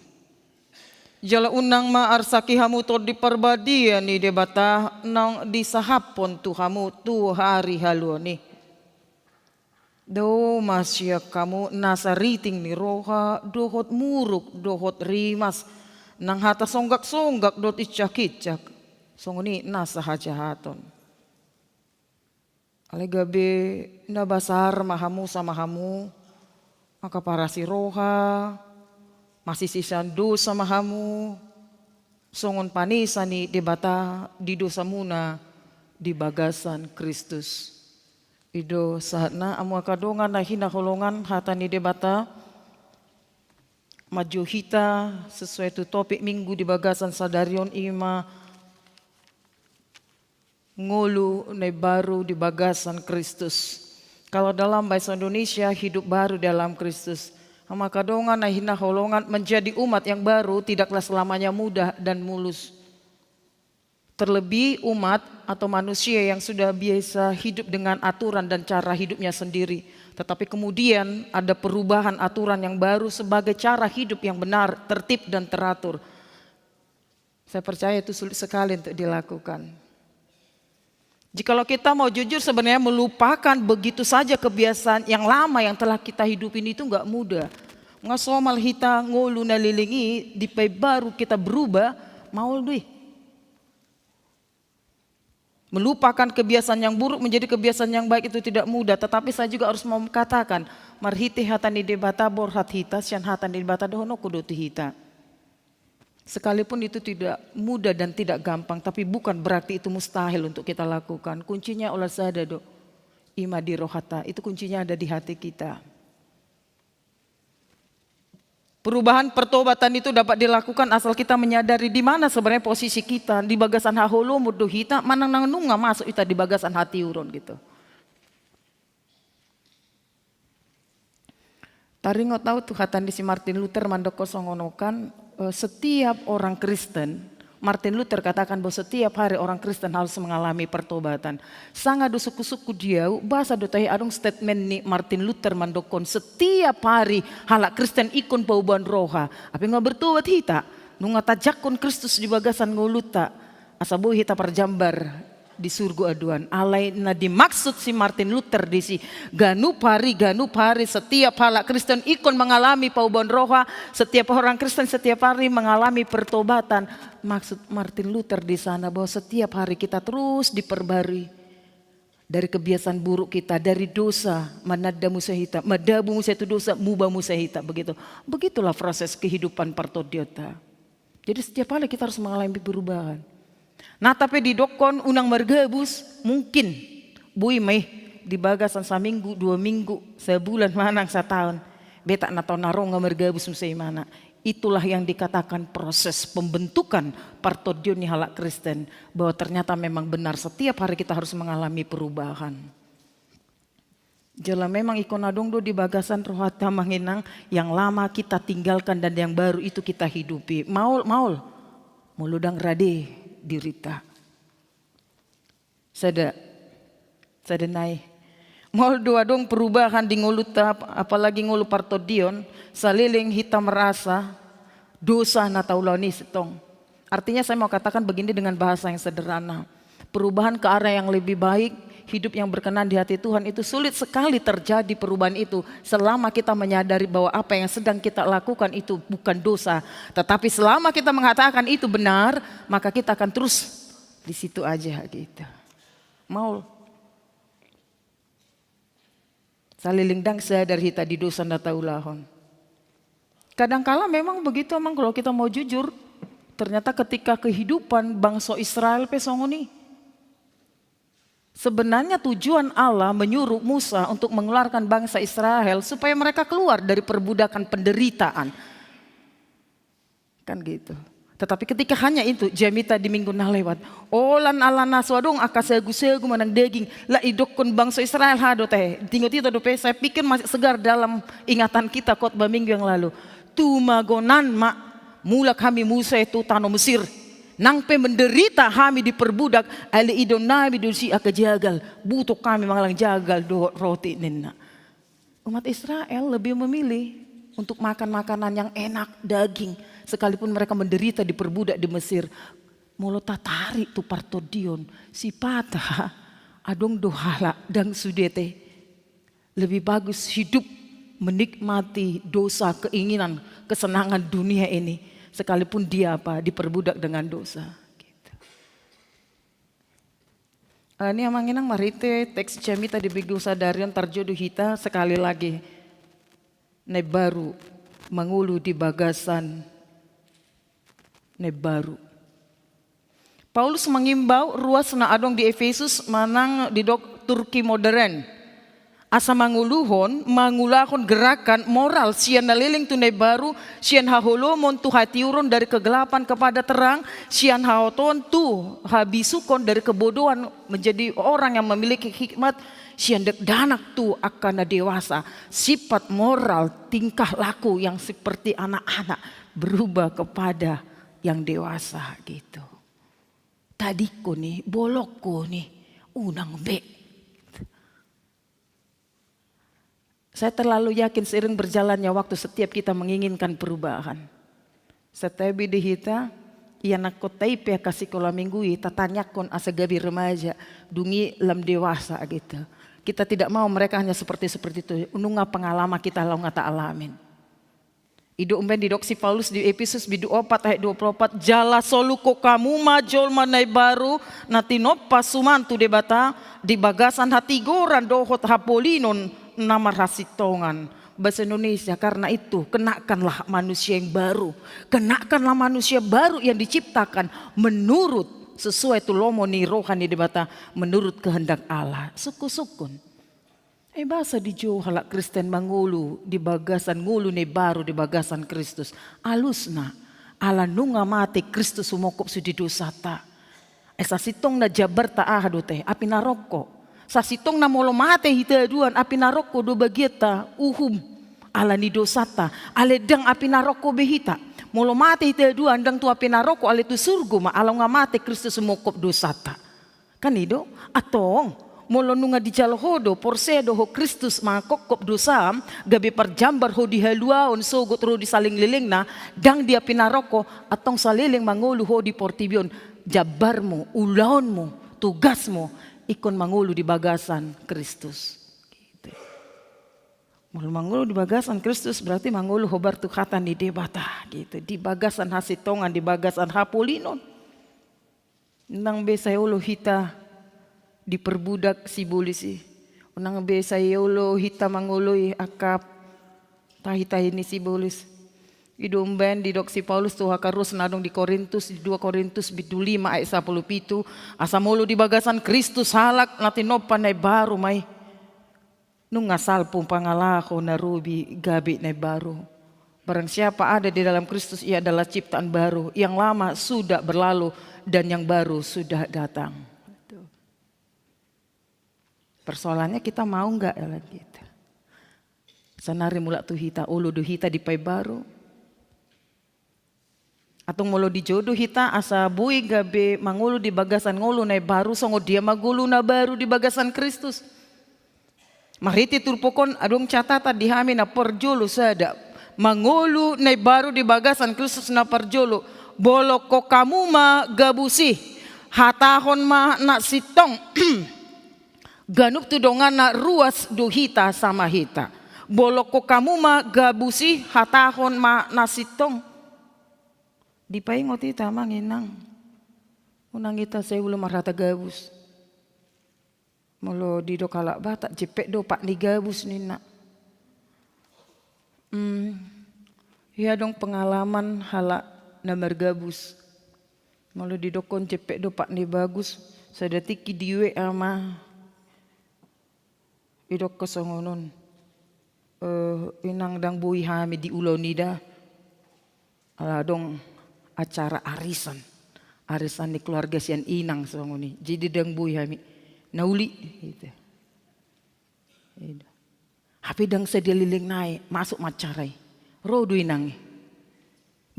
Jala unang ma arsaki hamu Tondi Parbadia ni Debata naung disahaphon tu hamu tu ari haluaon i. Dao ma sian hamu nasa riting ni roha dohot muruk dohot rimas, nang hata songgaksonggak dohot incakincak, songon i nasa hajahaton. Alai gabe na basar ma hamu sama hamu, angka parasi roha, masisisan dosa ma hamu, songon panesa ni Debata di dosamuna di bagasan Kristus. I do sahatna, hamu angka dongan na hinaholongan, hata ni Debata manjou hita sesuai tu topik minggu di bagasan sadari on, i ma ngolu na imbaru di bagasan Kristus. Kalau dalam bahasa Indonesia, hidup baru dalam Kristus. Hamu angka dongan na hinaholongan, menjadi umat yang baru tidaklah selamanya mudah dan mulus. Terlebih umat atau manusia yang sudah biasa hidup dengan aturan dan cara hidupnya sendiri. Tetapi kemudian ada perubahan aturan yang baru sebagai cara hidup yang benar, tertib, dan teratur. Saya percaya itu sulit sekali untuk dilakukan. Jikalau kita mau jujur, sebenarnya melupakan begitu saja kebiasaan yang lama yang telah kita hidupin itu nggak mudah. Nga somal hita ngolu na leleng i, dipaimbaru, kita berubah, maol do i. Melupakan kebiasaan yang buruk menjadi kebiasaan yang baik itu tidak mudah, tetapi saya juga harus mau katakan, marhite hata ni Debata borhat hita, sian hata ni Debata dohononku do tu hita. Sekalipun itu tidak mudah dan tidak gampang, tapi bukan berarti itu mustahil untuk kita lakukan. Kuncinya olat sada do, i ma di rohanta, itu kuncinya ada di hati kita. Perubahan pertobatan itu dapat dilakukan asal kita menyadari di mana sebenarnya posisi kita, di bagasan haholomon do hita, manang na nunga masuk hita di bagasan hatiuron gitu. Taringot au tu hata ni si Martin Luther mandokkon songon on kan, eh, setiap orang Kristen, Martin Luther katakan bahwa setiap hari orang Kristen harus mengalami pertobatan. Sanga do sungkunsungkun di au, boasa do tahe adong statement ni Martin Luther mandokkon setiap hari halak Kristen ingkon paubahon roha. Hape nunga bertobat hita, nunga tajangkon Kristus di bagasan ngolunta, asa boi hita parjambar di surgo adoan. Alai na dimaksud si Martin Luther disi, ganup hari, ganup hari, setiap halak Kristen ingkon mengalami paubahon roha, setiap orang Kristen setiap hari mengalami pertobatan. Maksud Martin Luther di sana bahwa setiap hari kita terus diperbarui dari kebiasaan buruk kita, dari dosa, mananda muse hita, madabu muse tu dosa, muba muse hita, begitu. Begitulah proses kehidupan partondionta. Jadi setiap hari kita harus mengalami perubahan. Nang pe didokkon unang margabus, mungkin boi ma i di bagasan saminggu, dua minggu, sabulan manang sataon. Beta na tau na ro nga margabus muse imana. Itulah yang dikatakan proses pembentukan partondion ni halak Kristen, bahwa ternyata memang benar setiap hari kita harus mengalami perubahan. Jala memang ingkon adong do di bagasan rohanta, Amang Inang, yang lama kita tinggalkan dan yang baru itu kita hidupi. Maol, maol. Molo ndang rade dirita. Sada, sada nai. Maol do adong perubahan di ngolunta, ap-, apalagi ngolu partondion, saleleng hita merasa dosa na taulahon i sintong. Artinya, saya mau katakan begini dengan bahasa yang sederhana. Perubahan ke arah yang lebih baik, hidup yang berkenan di hati Tuhan itu sulit sekali terjadi perubahan itu selama kita menyadari bahwa apa yang sedang kita lakukan itu bukan dosa. Tetapi selama kita mengatakan itu benar, maka kita akan terus di situ aja gitu. Maol. Saleleng ndang sadar hita di dosa na taulahon. Kadangkala memang begitu, Amang, kalau kita mau jujur. Ternyata ketika kehidupan bangsa Israel pe songon i. Sebenarnya tujuan Allah menyuruh Musa untuk mengeluarkan bangsa Israel supaya mereka keluar dari perbudakan penderitaan. Kan gitu. Tetapi ketika hanya itu, jamita di minggu na lewat, holan ala na so adong angka sagu-sagu manang daging, laho didokkon bangso Israel, ha do tahe, diingot hita dope, saya pikir masih segar dalam ingatan kita khotbah minggu yang lalu. Tumagonan ma, mulak hami muse tu tano Mesir. Nang pe menderita hami diperbudak, alai idaon nami do disi angka jagal, butok hami mangallang jagal dohot roti, ninna. Umat Israel lebih memilih untuk makan makanan yang enak, daging, sekalipun mereka menderita diperbudak di Mesir. Molo tatarik tu partondion, sipata adong do halak ndang sude te. Lebih bagus hidup menikmati dosa, keinginan, kesenangan dunia ini, sekalipun dia apa, diperbudak dengan dosa. Gitu. Alani, Amang Inang, marhite teks jamita di minggu sadari on tarjou do hita sekali lagi na imbaru, mangolu di bagasan na imbaru. Paulus mangimbau ruas na adong di Efesus manang didok Turki modern. Asa mangoluhon, mangulahon gerakan moral sian na leleng tu na imbaru, sian haholomon tu hatiuron, dari kegelapan kepada terang, sian haotoon tu habisuhon, dari kebodohan menjadi orang yang memiliki hikmat, sian dakdanak tu angka na dewasa. Sifat moral, tingkah laku yang seperti anak-anak berubah kepada yang dewasa gitu. Tadingkon i, bolongkon i, unang be. Saya terlalu yakin seiring berjalannya waktu setiap kita menginginkan perubahan. Setiap di hita, ianakhonta i pe angka sikola minggu i, tatanyakkon asa gabe remaja, dung i lam dewasa gitu. Kita tidak mau mereka hanya seperti, seperti itu. Nunga pengalaman kita laho nga taalamin. I do umbaen didok si Paulus di Efesus bindu opat ayat dua puluh opat, jala solukhon hamu ma jolma na imbaru na tinompa suman tu Debata di bagasan hatigoran dohot hapolinon na marhasintongan. Bahasa Indonesia, karena itu kenakanlah manusia yang baru. Kenakanlah manusia baru yang diciptakan menurut, sesuai tu lomo ni roha ni Debata, menurut kehendak Allah. Sungkun-sungkun. Ai boasa dijou halak Kristen mangolu di bagasan ngolu na imbaru di bagasan Kristus? Alusna, ala nunga mate Kristus humongkop sude dosanta. Ai sasintongna jambarta aha do tahe? Api naroko. Sasintongna molo mate hita haduan, api naroko do bagianta, uhum, ala ni dosanta. Alai ndang api naroko be hita. Molo mate hita haduan, ndang tu api naroko, alai tu surgo ma, ala nunga mate Kristus humongkop dosanta. Kan i do? Antong, molo nunga dijalo ho do, porsea do ho Kristus mangkophop dosam, gabe parjambar ho di haluaon sogot ro di saleleng-lelengna, ndang di api naroko, antong saleleng mangolu ho di portibi on, jambarmu, ulaonmu, tugasmu, ingkon mangolu di bagasan Kristus. Gitu. Molo mangolu di bagasan Kristus, berarti mangolu hombar tu hata ni Debata, gitu. Di bagasan hasintongan, di bagasan hapolinon. Unang be sai olo hita diperbudak sibolis i. Unang be sai olo hita mangoloi angka tahi-tahi ni sibolis. I do umbaen didok si Paulus tu angka ruas na adong di Korintus, di dua Korintus bindu lima ayat sampulu pitu, asa molo di bagasan Kristus halak na tinompa na imbaru ma i. Nunga salpu pangalaho na robi gabe na imbaru. Barang siapa ada di dalam Kristus, ia adalah ciptaan baru. Yang lama sudah berlalu dan yang baru sudah datang. Persoalannya kita mau nggak ya lagi kita. Sanari mulak tu hita, olo do hita dipaimbaru. Atau molo dijodo hita asa boi gabe mangolu di bagasan ngolu na imbaru, songon dia ma ngolu na baru di bagasan Kristus. Marhite turpuk on adong catatan di hami na parjolo sada. Mangolu na imbaru di bagasan Kristus na parjolo. Bolongkon hamu ma gabus i, hatahon ma na sintong. Ganup tu donganna ruas do hita sama hita. Bolongkon hamu ma gabus i, hatahon ma na sintong. Dipaingot hita amang inang. Unang hita sai olo marhata gabus. Molo didok halak Batak, jempek do pat ni gabus ninna. Hmm. Ia adong pengalaman halak na margabus. Molo didokkon jempek do pat ni gabus, sada tingki di W A ma. Didokkon songon on. Eh, inang, ndang boi hami di ulaon i da. Ala adong acara arisan. Arisan ni keluarga sian inang songon i. Jadi ndang boi hami. Na uli. Gitu. Hape ndang sadia leleng nai, masuk ma acara i. Ro do inang i.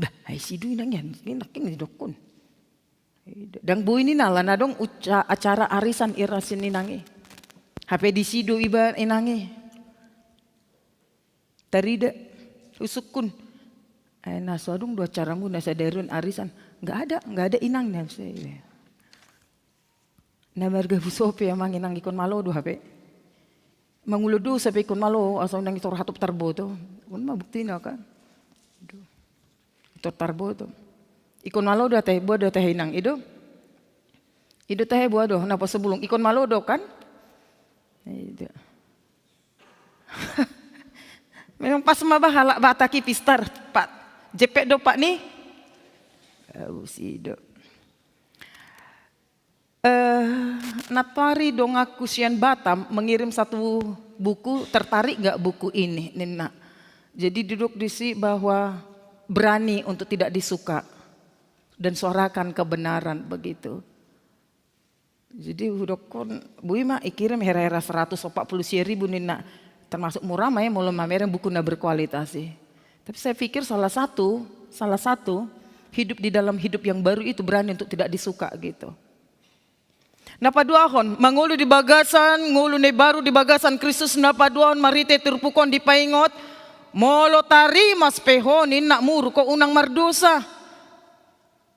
Bah, ai si do inang i, inang i didokkon. Ndang boi ninna ala na adong uca-, acara arisan i ra sian inang i. Hape disi do iba inang i. Tarida, husungkun. Eh, na so adong do acaramu na sadari on arisan. Nggak ada, nggak ada inang na. Na margabus on pe amang inang ingkon malo do hape. Mangula dosa pe ingkon malo, asa unang i tor hatop tarboto. On ma buktina kan. Aduh. Tor tarboto. Ingkon malo do ate, boa do ate inang, i do. I do ate, boa do, na pasubulung. Ingkon malo do kan. I do. Memang pas ma ba halak Batak i pistar, pat. Jempek do pat ni. Au, si do. Eh, nantoari donganku sian Batam mengirim satu buku, tertarik nggak buku ini, ninna. Jadi didok disi bahwa berani untuk tidak disuka dan suarakan kebenaran begitu. Jadi hudokkon, boi ma, ikirim hera-hera seratus opat puluh sia ribu ninna, termasuk murah ma ya, molo mamereng buku na berkualitas sih. Tapi saya pikir salah satu, salah satu hidup di dalam hidup yang baru itu berani untuk tidak disuka gitu. Na paduahon, mangolu di bagasan, ngolu na imbaru di bagasan Kristus, na paduahon marhite turpuk on dipaingot, molo tarimas pe ho ninna muruk ho unang mardosa.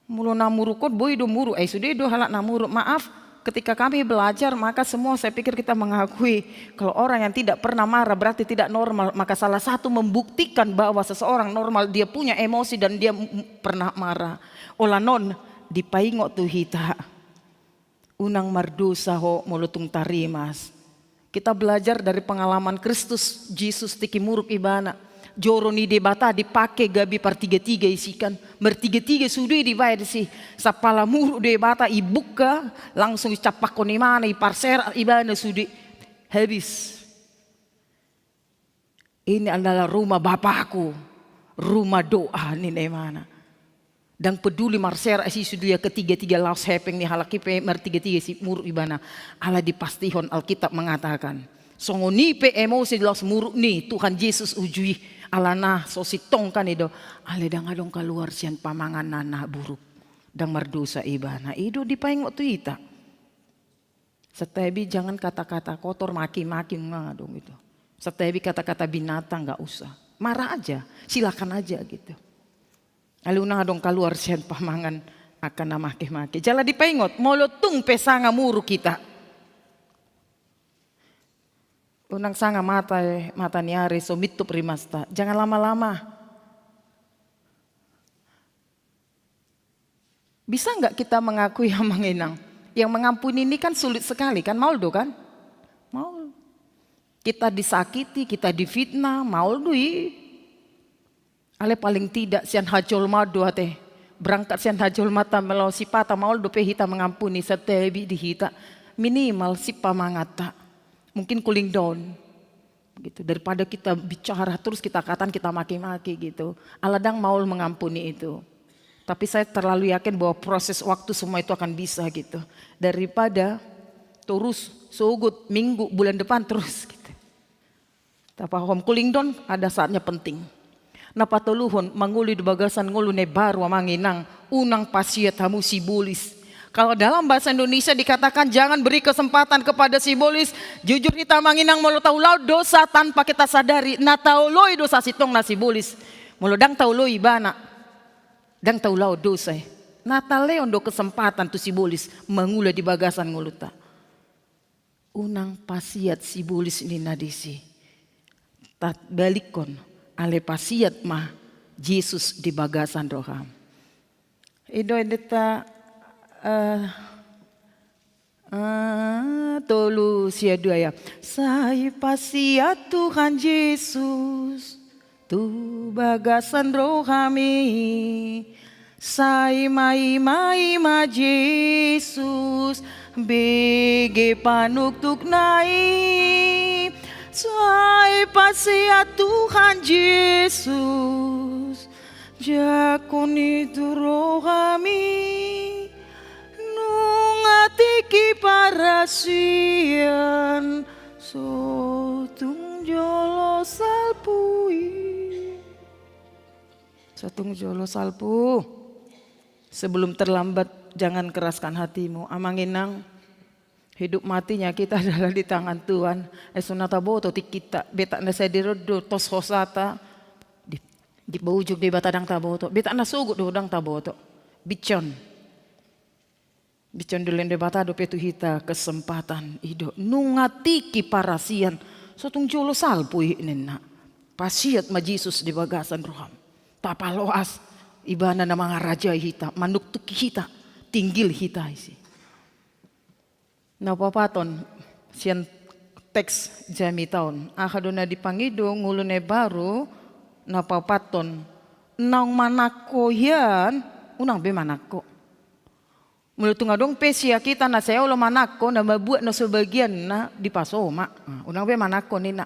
Molo na muruk on boi do muruk, eh, sude do halak na muruk. Maaf, ketika kami belajar, maka semua saya pikir kita mengakui kalau orang yang tidak pernah marah berarti tidak normal. Maka salah satu membuktikan bahwa seseorang normal, dia punya emosi dan dia m-, m-, pernah marah. Ala on, dipaingot tu hita. Unang mardosa ho molo tung tarimas. Kita belajar dari pengalaman Kristus, Jesus tingki muruk ibana. Joro ni Debata dipake gabe partiga-tiga isi kan. Martiga-tiga sude dibaen disi. Sampala muruk Debata ibuka, langsung icampakkon imana, iparserak ibana sude. Habis. Ini adalah rumah Bapakku, rumah doa ninna imana. Ndang peduli marserak isi sude ia ketiga-tiga laos hepeng ni halak i pe martiga-tiga isi muruk ibana. Ala dipastihon Alkitab mengatakan, songon i pe emosi laos muruk ni Tuhan Jesus uju i, alana so sintong kan i do. Alai ndang adong kaluar sian pamanganna na buruk. Ndang mardosa ibana. I do dipaingot tu hita. Santabi, jangan kata-kata kotor, maki-maki, nggak dong itu. Santabi kata-kata binatang nggak usah. Marah aja, silakan aja gitu. Alai unang adong kaluar sian pamangan angka na make-make. Jala dipaingot, molo tung pe sanga muruk hita. Unang sanga mata, mata ni ari so mintup rimasta. Jangan lama-lama. Bisa nggak kita mengakui amang inang? Yang mengampuni ini kan sulit sekali kan, maol do kan? Maol. Kita disakiti, kita difitnah, maol do i. Alai paling tidak sian hajolmaon do ate. Berangkat sian hajolmaon ta molo sipata maol dope hita mengampuni, santabi di hita. Minimal sipamanganta. Mungkin cooling down. Gitu. Daripada kita bicara terus, kita katakan, kita maki-maki gitu. Allah dang maol mengampuni itu. Tapi saya terlalu yakin bahwa proses waktu semua itu akan bisa gitu. Daripada terus sogot minggu, bulan depan terus gitu. Tapi homeschooling don ada saatnya penting. Na patoluhon, mangolu di bagasan ngolu na imbaru, amang inang, unang pasiat hamu sibolis. Kalau dalam bahasa Indonesia dikatakan jangan beri kesempatan kepada sibolis, jujur hita amang inang, molo taulahon dosa tanpa kita sadari, na taoloi do sasintongna sibolis. Molo dang taoloi ibana, dang taulahon dosa i. Na talehon do kesempatan tu sibolis mangula di bagasan ngolunta. Unang pasiat sibolis ninna disi. Tabalikkon, alai pasiat ma Jesus di bagasan roham. I do endenta, eh, eh, tolu sia dua ya. Sai pasiat Tuhan Jesus tu bagasan rohami. Sai maima-ima Jesus, bege panuktukna i. Sai pasiat Tuhan Jesus, jakon i tu rohami. Nunga tingki parasian, so tung jolo salpu i. So tung jolo salpu. Sebelum terlambat, jangan keraskan hatimu. Amang inang, hidup matinya kita adalah di tangan Tuhan. Eh, so na taboto tingkinta, betak na sadari on do tos hosata. Di, di paujung Debata dang taboto. Betak na sogot do dang taboto. Bicon. Bicon dilehon Debata dope tu hita kesempatan i do. Nunga tingki parasian, so tung jolo salpu i ninna. Pasiat ma Jesus di bagasan roham. Tapaloas, ibana na mangarajai hita, manuktuk hita, tinggil hita isi. Na paopathon, sian teks jamita on. Aha do na dipangido ngolu na imbaru? Na paopathon, naung manangko hian, unang be manangko. Molo tung adong pe sian hita na sai olo manangko, na mambuat na so bagianna, dipaso ma. Nah, unang be manangko ninna.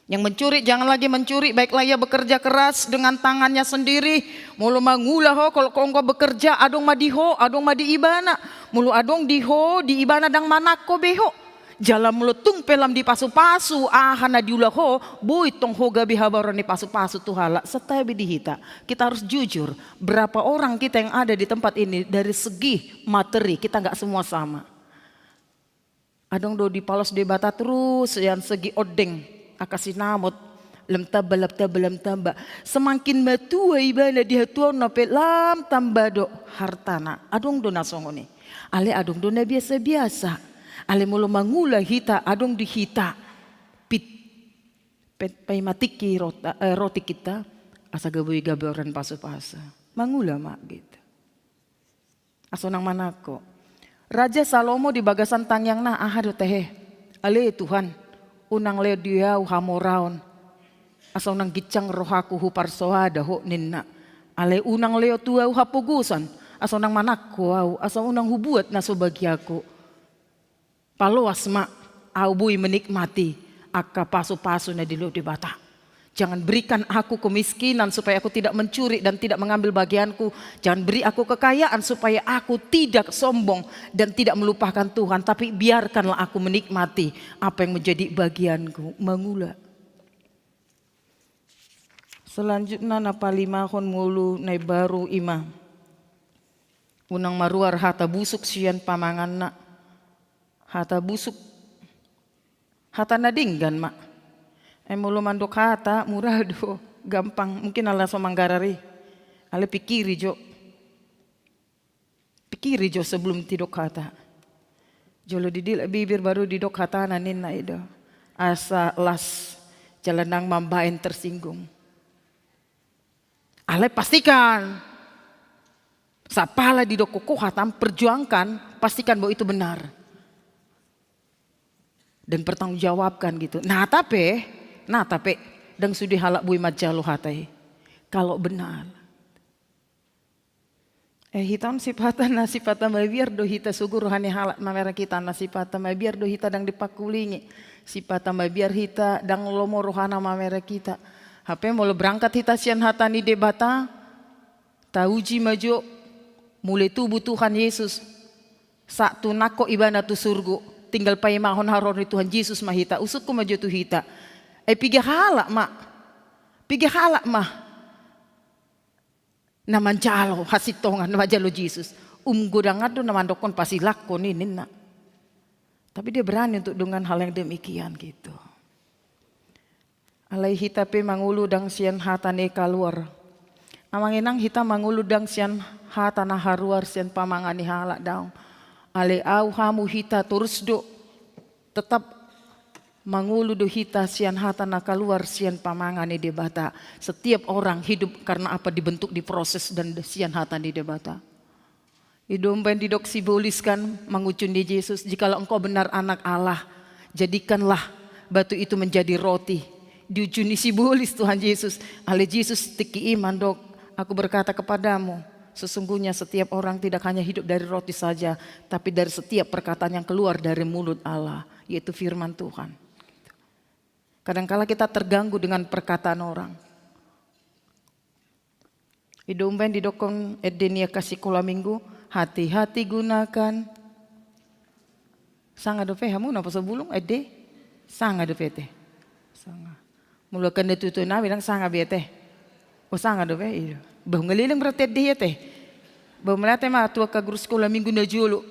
Yang mencuri, jangan lagi mencuri, baiklah ia bekerja keras dengan tangannya sendiri. Molo mangula ho, kalau kau engkau bekerja, adong ma di ho, adong ma di ibana. Molo adong di ho, di ibana, dang manangko be ho. Jala molo tung pe lam dipasupasu aha na diula ho, boi tong ho gabe habaoran ni pasupasu tu halak. Santabi di hita. Kita harus jujur. Berapa orang kita yang ada di tempat ini dari segi materi, kita nggak semua sama. Adong do dipaloas Debata terus, yang segi ondeng, angka sinamot, lam tamba, lam tamba, lam tamba. Semakin matua ibana di hatuaonna pe, lam tamba do hartana. Adong do na songon i. Alai adong do na biasa-biasa. Alai molo mangula hita, adong di hita. Pit, pet, paima tingki rota, eh, roti kita, asa gabe, gabe habaoran pasupasu. Mangula ma gitu. Asa unang manangko. Raja Salomo di bagasan tangiangna aha do tahe? Ale Tuhan, unang lehon di au hamoraon. Asa unang gincang rohaku huparsoada ho ninna. Ale unang lehon tu au hapogosan. Asa unang manangko au, asa unang hubuat na so bagianku. Paloas ma au boi menikmati angka pasupasu na dilehon Debata. Jangan berikan aku kemiskinan supaya aku tidak mencuri dan tidak mengambil bagianku. Jangan beri aku kekayaan supaya aku tidak sombong dan tidak melupakan Tuhan. Tapi biarkanlah aku menikmati apa yang menjadi bagianku. Mangula. Selanjutna na palimahon ngolu na imbaru ima. Unang maruar hata busuk sian pamanganna. Hata busuk. Hata na denggan ma. Ai molo mandok hata, mura do, gampang. Mungkin ala so manggarar i. Alai pikiri jo. Pikiri jo sebelum didok hata. Jolo didilak bibir baru didok hatana ninna i do. Asa las jala ndang mambaen tersinggung. Alai pastikan. Sapala didok ho hata, perjuangkan, pastikan bahwa itu benar. Dan pertanggungjawabkan gitu. Nah, tapi, nah, tapi, ndang sude halak boi manjalo hata i. Kalau benar. Eh, hita on sipata na sipata mabiar do hita sogo roha ni halak na mereng hita, na sipata mabiar do hita ndang dipangkulingi. Sipata mabiar hita, ndang lomo rohana mamereng hita. Hape molo berangkat hita sian hata ni Debata, tauji ma jo, mulai tubu Tuhan Yesus, sahat tu nangkok ibana tu surgo, tinggal paimahon haroro ni Tuhan Jesus ma hita, usungkon ma jo tu hita. Ai piga halak ma, piga halak ma na manjalo hasintongan, na manjalo Jesus. Um godang do na mandokkon pasilangkon i ninna. Tapi dia berani untuk dengan hal yang demikian gitu. Alai hita pe mangolu ndang sian hata ni kaluar. Amang inang, hita mangolu ndang sian hata na haruar sian pamangan ni halak, daong. Alai au, hamu, hita torus do tetap mangolu do hita sian hata na kaluar sian pamangan ni Debata. Setiap orang hidup karena apa? Dibentuk, diproses dan sian hata ni Debata. I do umbaen didok sibolis kan, manguji ni Jesus, "Jikalau engkau benar anak Allah, jadikanlah batu itu menjadi roti." Diuji ni sibolis Tuhan Jesus. Alai Jesus tingki i mandok, "Aku berkata kepadamu, sesungguhnya setiap orang tidak hanya hidup dari roti saja, tapi dari setiap perkataan yang keluar dari mulut Allah," yaitu firman Tuhan. Kadangkala kita terganggu dengan perkataan orang. I do umbaen didokkon ende ni angka sikola minggu, hati-hati gunakan. Sanga dope hamu na poso bulung ende? Sanga dope ate? Sanga. Molo angka na tuatua nami ndang sanga be ate? O, sanga dope, i do. Bah, nunga leleng berarti ende i ate. Bah, mauliate ma tu angka guru sikola minggu na jolo.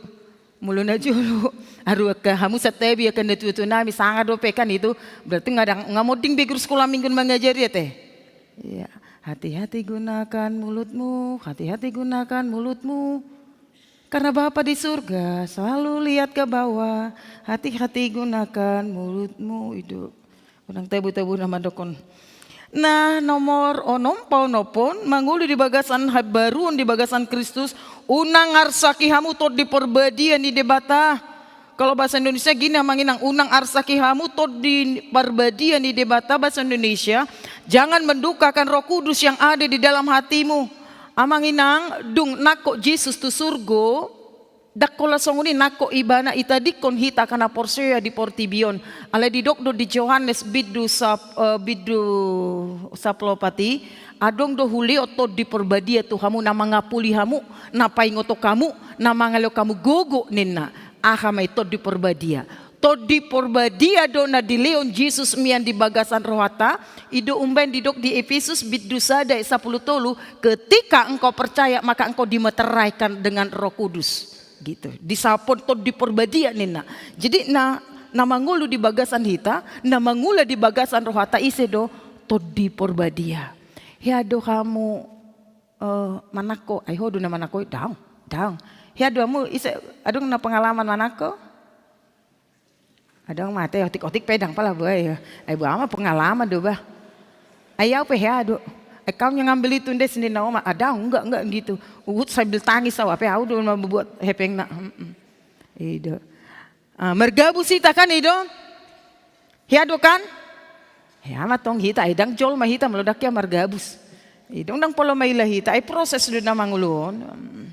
Molo na jolo, aru angka hamu santabi angka na tuatua nami, sanga dope kan i do. Berarti nunga dang, nunga monding be guru sikola minggu mangajari ate. Iya. Hati-hati gunakan mulutmu, hati-hati gunakan mulutmu. Karena Bapa di surga selalu lihat ke bawah. Hati-hati gunakan mulutmu, i do. Unang tabu-tabu na mandokkon. Nah, nomor onom, paonomhon, mangolu di bagasan habaruon di bagasan Kristus, unang arsaki hamu Tondi Parbadia ni Debata. Kalau bahasa Indonesia gini, Amang Inang, unang arsaki hamu Tondi Parbadia ni Debata, bahasa Indonesia, jangan mendukakan Roh Kudus yang ada di dalam hatimu. Amang Inang, dung nangkok Jesus tu surgo, ndang pola songon i nangkok ibana itadingkon hita angka na porsea di portibi on. Alai didok do di Johannes bindu sap-, eh, bindu sampulu opat i, adong do hulehon Tondi Parbadia tu hamu na mangapuli hamu, na paingoton hamu, na mangalehon hamu gogo ninna. Aha ma i Tondi Parbadia? Tondi Parbadia do na dilehon Jesus mian di bagasan rohanta, i do umbaen didok di Epesus bindu sada ayat sampulu tolu, "Ketika engkau percaya, maka engkau dimeteraikan dengan Roh Kudus." Gitu. Disahaphon Tondi Parbadia ninna. Jadi na, na mangolu di bagasan hita, na mangula di bagasan rohanta ise do? Tondi Parbadia. Hea do hamu, eh, manangko, ai ho do na manangko i? Daong, daong. Hea do hamu ise, adong na pengalaman manangko? Adong ma ate, otik-otik pe ndang pola boha i. Ai boha ma, pengalaman do bah. Ai au pe hea do. Ai kau yang ngambil itu ndes, ninna oma. Ah, daong, enggak, enggak gitu. Huhut sambil tangis au, hape au do na mambuat hepengna. Mm-mm. I do. Ah, margabus hita kan i do. Hea do kan? Hea ma tong hita, ai ndang jolma hita molo ndang hea margabus. I do, ndang pola maila hita, ai proses do na mangolu on. Mm.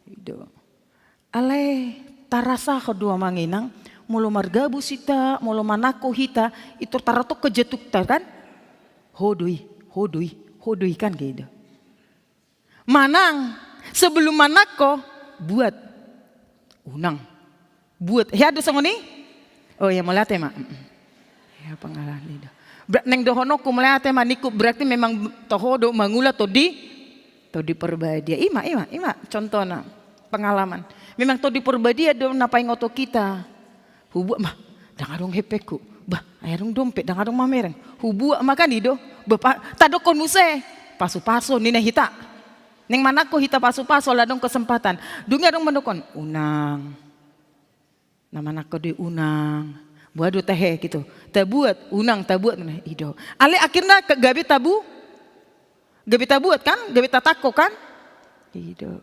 I do. Alai tarasahon do Amang Inang, molo margabus hita, molo manangko hita, i tor taratongka jatungta kan? Ho do i, ho do i, ho do i kan, gitu. Manang, sebelum manangko, buat. Unang. Buat. Hea do songon i? Oh iya, mauliate ma. Mm-mm. Ya, pengalaman i do. Ber-, naeng dohononku mauliate ma ningku, berarti memang toho do mangula Tondi, Tondi Parbadia. Ima, ima, ima contohna pengalaman. Memang Tondi Parbadia do na paingoton hita. Hubuat, bah, ndang adong hepengku. Bah, ai adong dompet, ndang adong mamereng. Hubuat ma kan i do. Bah, pa-, tadokkon muse. Pasu-pasu, ninna hita. Naeng manangko hita pasu-pasu, ala adong kesempatan. Dung i adong mandokkon, unang. Na manangko do i unang. Boha do tahe gitu. Tabuat, unang tabuat, nah, i do. Alai akhirna ke-, gabe tabu-, gabe tabuat kan? Gabe tatangko kan? I do.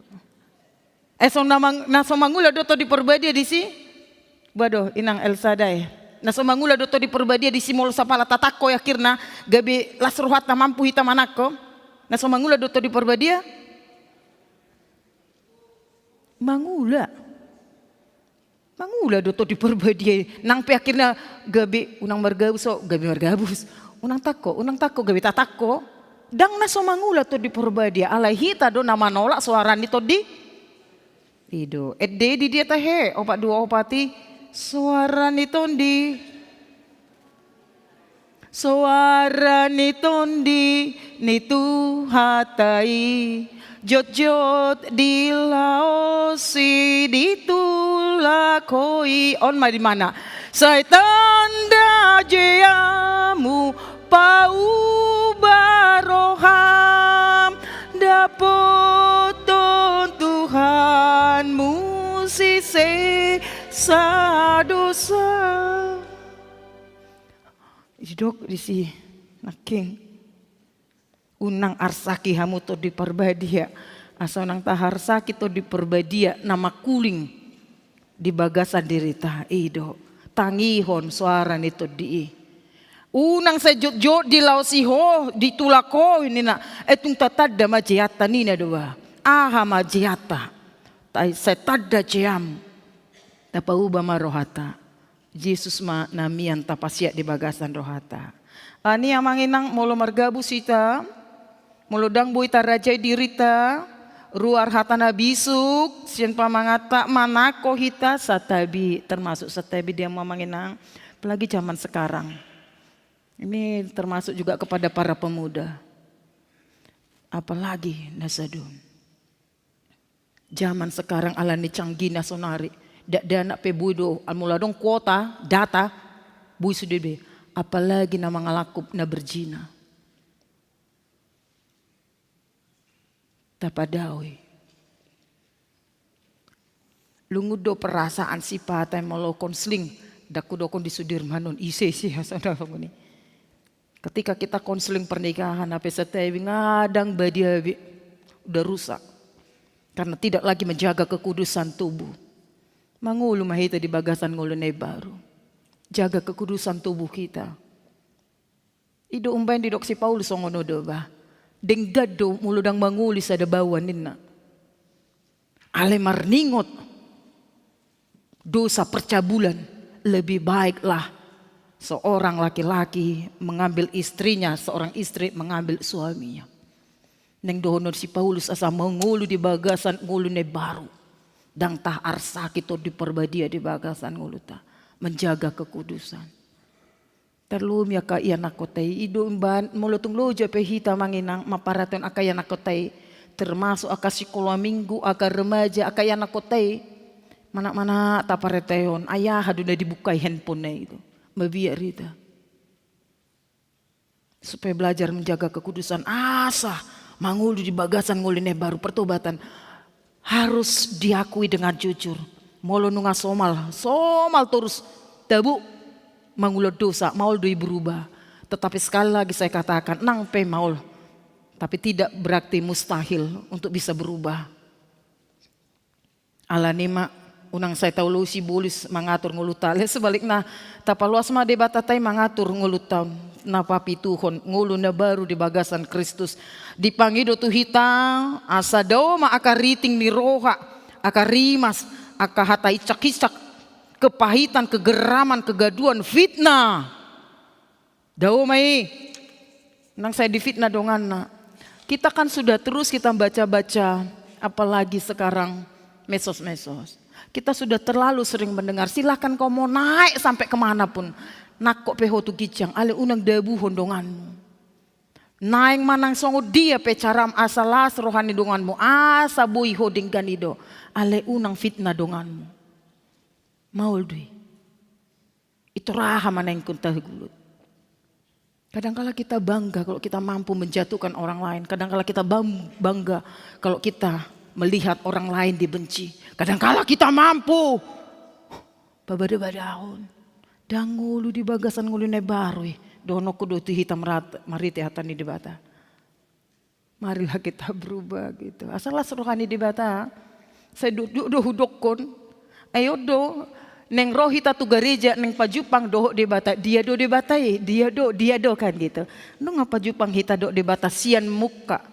Eh, so na mang-, na so mangula do Tondi Parbadia disi? Boha do, Inang Elsa dae. Na so mangula do Tondi Parbadia disi molo sapala tatangko i akhirna, gabe las rohanta mampu hita manangko? Na so mangula do Tondi Parbadia? Mangula. Mangula. Mangula do Tondi Parbadia i. Nang pe akhirna gabe unang margabus, o, gabe margabus. Unang tangko, unang tangko, gabe tatangko. Ndang na so mangula Tondi Parbadia, alai hita do na manolak soara ni Tondi. I do. Ende di dia tahe, opat dua opat i, soara ni Tondi. Soara ni Tondi ni Tuhanta i, jotjot dilaosi, ditulak Ho i. On ma di mana? Sai tanda jeamu pauba roham, dapothon Tuhan musisesa dosa. Didok disi nangkin, unang arsaki hamu Tondi Parbadia, asa unang taharsaki Tondi Parbadia na mangkuling di bagasan dirita. I do, tangihon soara ni Tondi i. Unang sai jotjot dilaosi ho, ditulak ho ninna, ai tung tatanda ma jeanta ninna do ba. Aha ma jeanta? Sai tanda jeam, tapauba ma rohanta. Jesus ma na mian tapasiat di bagasan rohanta. Alani i amang inang, molo margabus hita, molo ndang boi tarajai dirinta ruar hata na bisuk sian pamanganta, manangko hita santabi, termasuk santabi di hamu amang inang, apalagi zaman sekarang. Ini termasuk juga kepada para pemuda. Apalagi na sadun. Zaman sekarang alani canggih na sonari, dakdanak pe boi do, molo adong kuota, data, boi sude be. Apalagi na mangalangkup na berzina. Tapadao i. Lungun do perasaan sipata i molo konseling, ndang hudokhon di Sudirman on, ise, ise, asa na songon i. Ketika kita konseling pernikahan, hape santabi, ndang badia be, udah rusak. Karena tidak lagi menjaga kekudusan tubuh. Mangolu ma hita di bagasan ngolu na imbaru. Jaga kekudusan tubuh kita. I do umbahen didok si Paulus songon on do ba. Denggan do molo ndang mangolu sada baoa ninna. Alai marningot dosa percabulan, lebih baiklah seorang laki-laki mengambil istrinya, seorang istri mengambil suaminya. Naeng dohonon si Paulus asa mangolu di bagasan ngolu na imbaru. Ndang taharsaki Tondi Parbadia di bagasan ngolunta. Menjaga kekudusan. Tarlumobi angka ianakhonta i, i do umbahen molo tung loja pe hita amang inang mamparhataon angka ianakhonta i, termasuk angka sikola minggu, angka remaja, angka ianakhonta i. Manat-manat taparhataon, ai aha do na dibuka i handphone-na i do. Mabiar hita. Supaya belajar menjaga kekudusan, asa mangolu di bagasan ngolu na imbaru, pertobatan. Harus diakui dengan jujur. Molo nunga somal, somal torus, tabo mangulahon dosa, maol do i berubah. Tetapi sekali lagi saya katakan, nang pe maol, tapi tidak berarti mustahil untuk bisa berubah. Alani i ma, unang sai taulosi bolus mangatur ngolunta, alai sebalikna, tapaloas ma Debatanta i mangatur ngolunta on, na papituhon ngolu na baru di bagasan Kristus. Dipangido tu hita asa dao ma angka riting ni roha, angka rimas, angka hata hinsat-hinsat, kepahitan, kegeraman, kegaduan, fitnah. Dao ma i. Nang sai difitnah donganna. Kita kan sudah terus kita baca-baca, apalagi sekarang medsos-medsos. Kita sudah terlalu sering mendengar, silahkan kau mau naik sampai ke mana pun. Nangkok pe ho tu ginjang, alai unang dabuhon donganmu. Naeng ma nang songon dia pe caram asa las roha ni donganmu, asa boi ho denggan i do, alai unang fitnah donganmu. Maol do i. Ito raha ma naeng hita gulut. Kadangkala kita bangga kalau kita mampu menjatuhkan orang lain. Kadangkala kita bam-, bangga kalau kita melihat orang lain dibenci. Kadangkala kita mampu. Pabada-badahon. Ndang ngolu di bagasan ngolu na imbaru i. Dohononku do tu hita marat-, marhite hata ni Debata. Marilah kita berubah gitu. Asa las roha ni Debata. Sai do, do, do hudokkon. Ai on do, naeng ro hita tu gareja, naeng pajumpang dohot Debata. Dia do Debata i, dia do, dia do kan gitu. Nunga pajumpang hita dohot Debata sian muka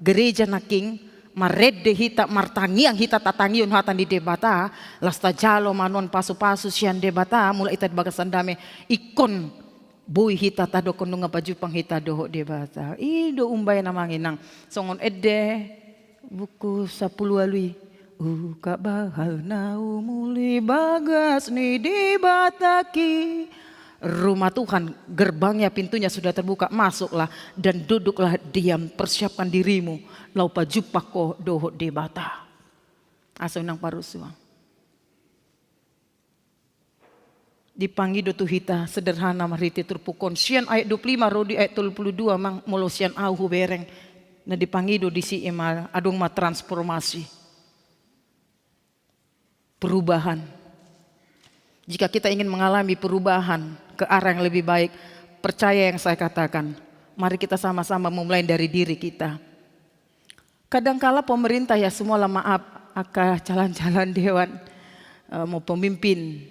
gareja nangkin, marende hita, martangiang hita, tatangihon hata ni Debata, laos tajalo manuan pasu-pasu sian Debata, mulak hita di bagasan dame, ingkon boi hita tadokkon nunga pajumpang hita dohot Debata. I do umbahen, amang inang. Songon ende buku sampulu ualu i. Ungkap bahal na umul di bagas ni Debatangki. Rumah Tuhan, gerbangnya, pintunya sudah terbuka, masuklah dan duduklah diam, persiapkan dirimu, laho pajumpang ho dohot Debata. Asa unang parusuan. Dipangido tu hita sederhana marhite turpuk on. Sian ayat dua puluh lima ro di ayat tolu puluh dua, amang, molo sian au hubereng. Na dipangido disi ima, adong ma transformasi. Perubahan. Jika kita ingin mengalami perubahan ke arah yang lebih baik, percaya yang saya katakan. Mari kita sama-sama memulai dari diri kita. Kadangkala pemerintah, ya, semua lah, maaf, angka calon-calon dewan, eh, mau pemimpin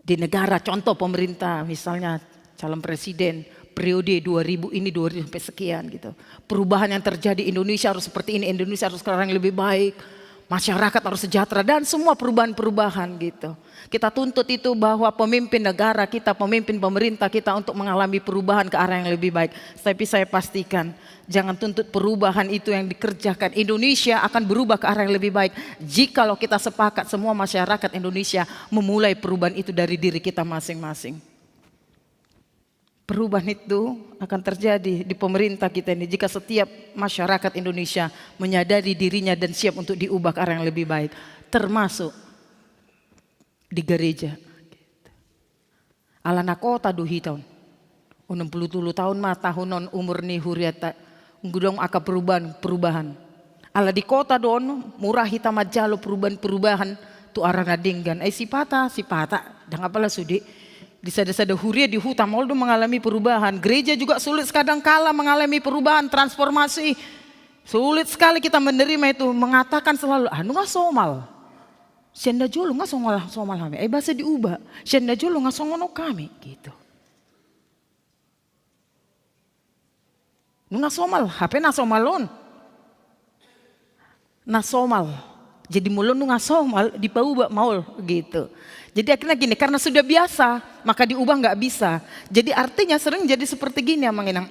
di negara, contoh pemerintah, misalnya calon presiden, periode dua ribu ini, dua ribu sampai sekian gitu. Perubahan yang terjadi, Indonesia harus seperti ini, Indonesia harus sekarang lebih baik, masyarakat harus sejahtera, dan semua perubahan-perubahan gitu. Kita tuntut itu bahwa pemimpin negara kita, pemimpin pemerintah kita untuk mengalami perubahan ke arah yang lebih baik. Tapi saya pastikan, jangan tuntut perubahan itu yang dikerjakan. Indonesia akan berubah ke arah yang lebih baik jikalau kita sepakat semua masyarakat Indonesia memulai perubahan itu dari diri kita masing-masing. Perubahan itu akan terjadi di pemerintah kita ini jika setiap masyarakat Indonesia menyadari dirinya dan siap untuk diubah ke arah yang lebih baik, termasuk di gereja. Alana kota do hita on. Onom pulu tolu taon ma tahunon umur ni huriata, nunga dong angka perubahan, perubahan. Ala di kota do on, mura hita manjalo perubahan-perubahan tu arah na denggan. Ai sipata, sipata, ndang apala sude. Di sada-sada huria di huta maol do mengalami perubahan. Gereja juga sulit kadangkala mengalami perubahan, transformasi. Sulit sekali kita menerima itu, mengatakan selalu, "Ah, nunga somal. Sian na jolo nunga somal, somal hami. Ai boasa diubah? Sian na jolo nunga songon on hami," gitu. Nunga somal, hape na somal on. Na somal. Jadi molo nunga somal, dipauba maol gitu. Jadi akhirnya gini, karena sudah biasa, maka diubah nggak bisa. Jadi artinya sering jadi seperti gini, amang inang.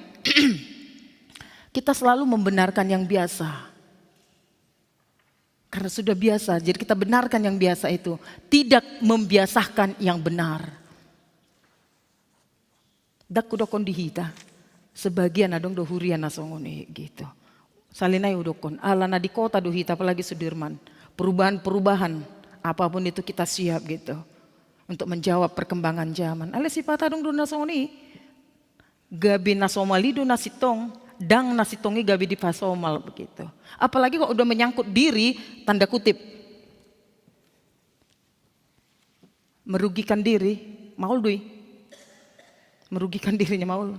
Kita selalu membenarkan yang biasa. Karena sudah biasa, jadi kita benarkan yang biasa itu. Tidak membiasakan yang benar. Ndang hudokkon di hita, sebagian adong do huria na songon i gitu. Sahali nai hudokkon, alana di kota do hita, apalagi Sudirman. Perubahan-perubahan, apapun itu kita siap gitu. Untuk menjawab perkembangan zaman. Alai sipata adong do na songon i. Gabe na somal i do na sintong, ndang na sintong i gabe dipasomal begitu. Apalagi kalau udah menyangkut diri, tanda kutip. Merugikan diri, maol do i. Merugikan dirinya maol.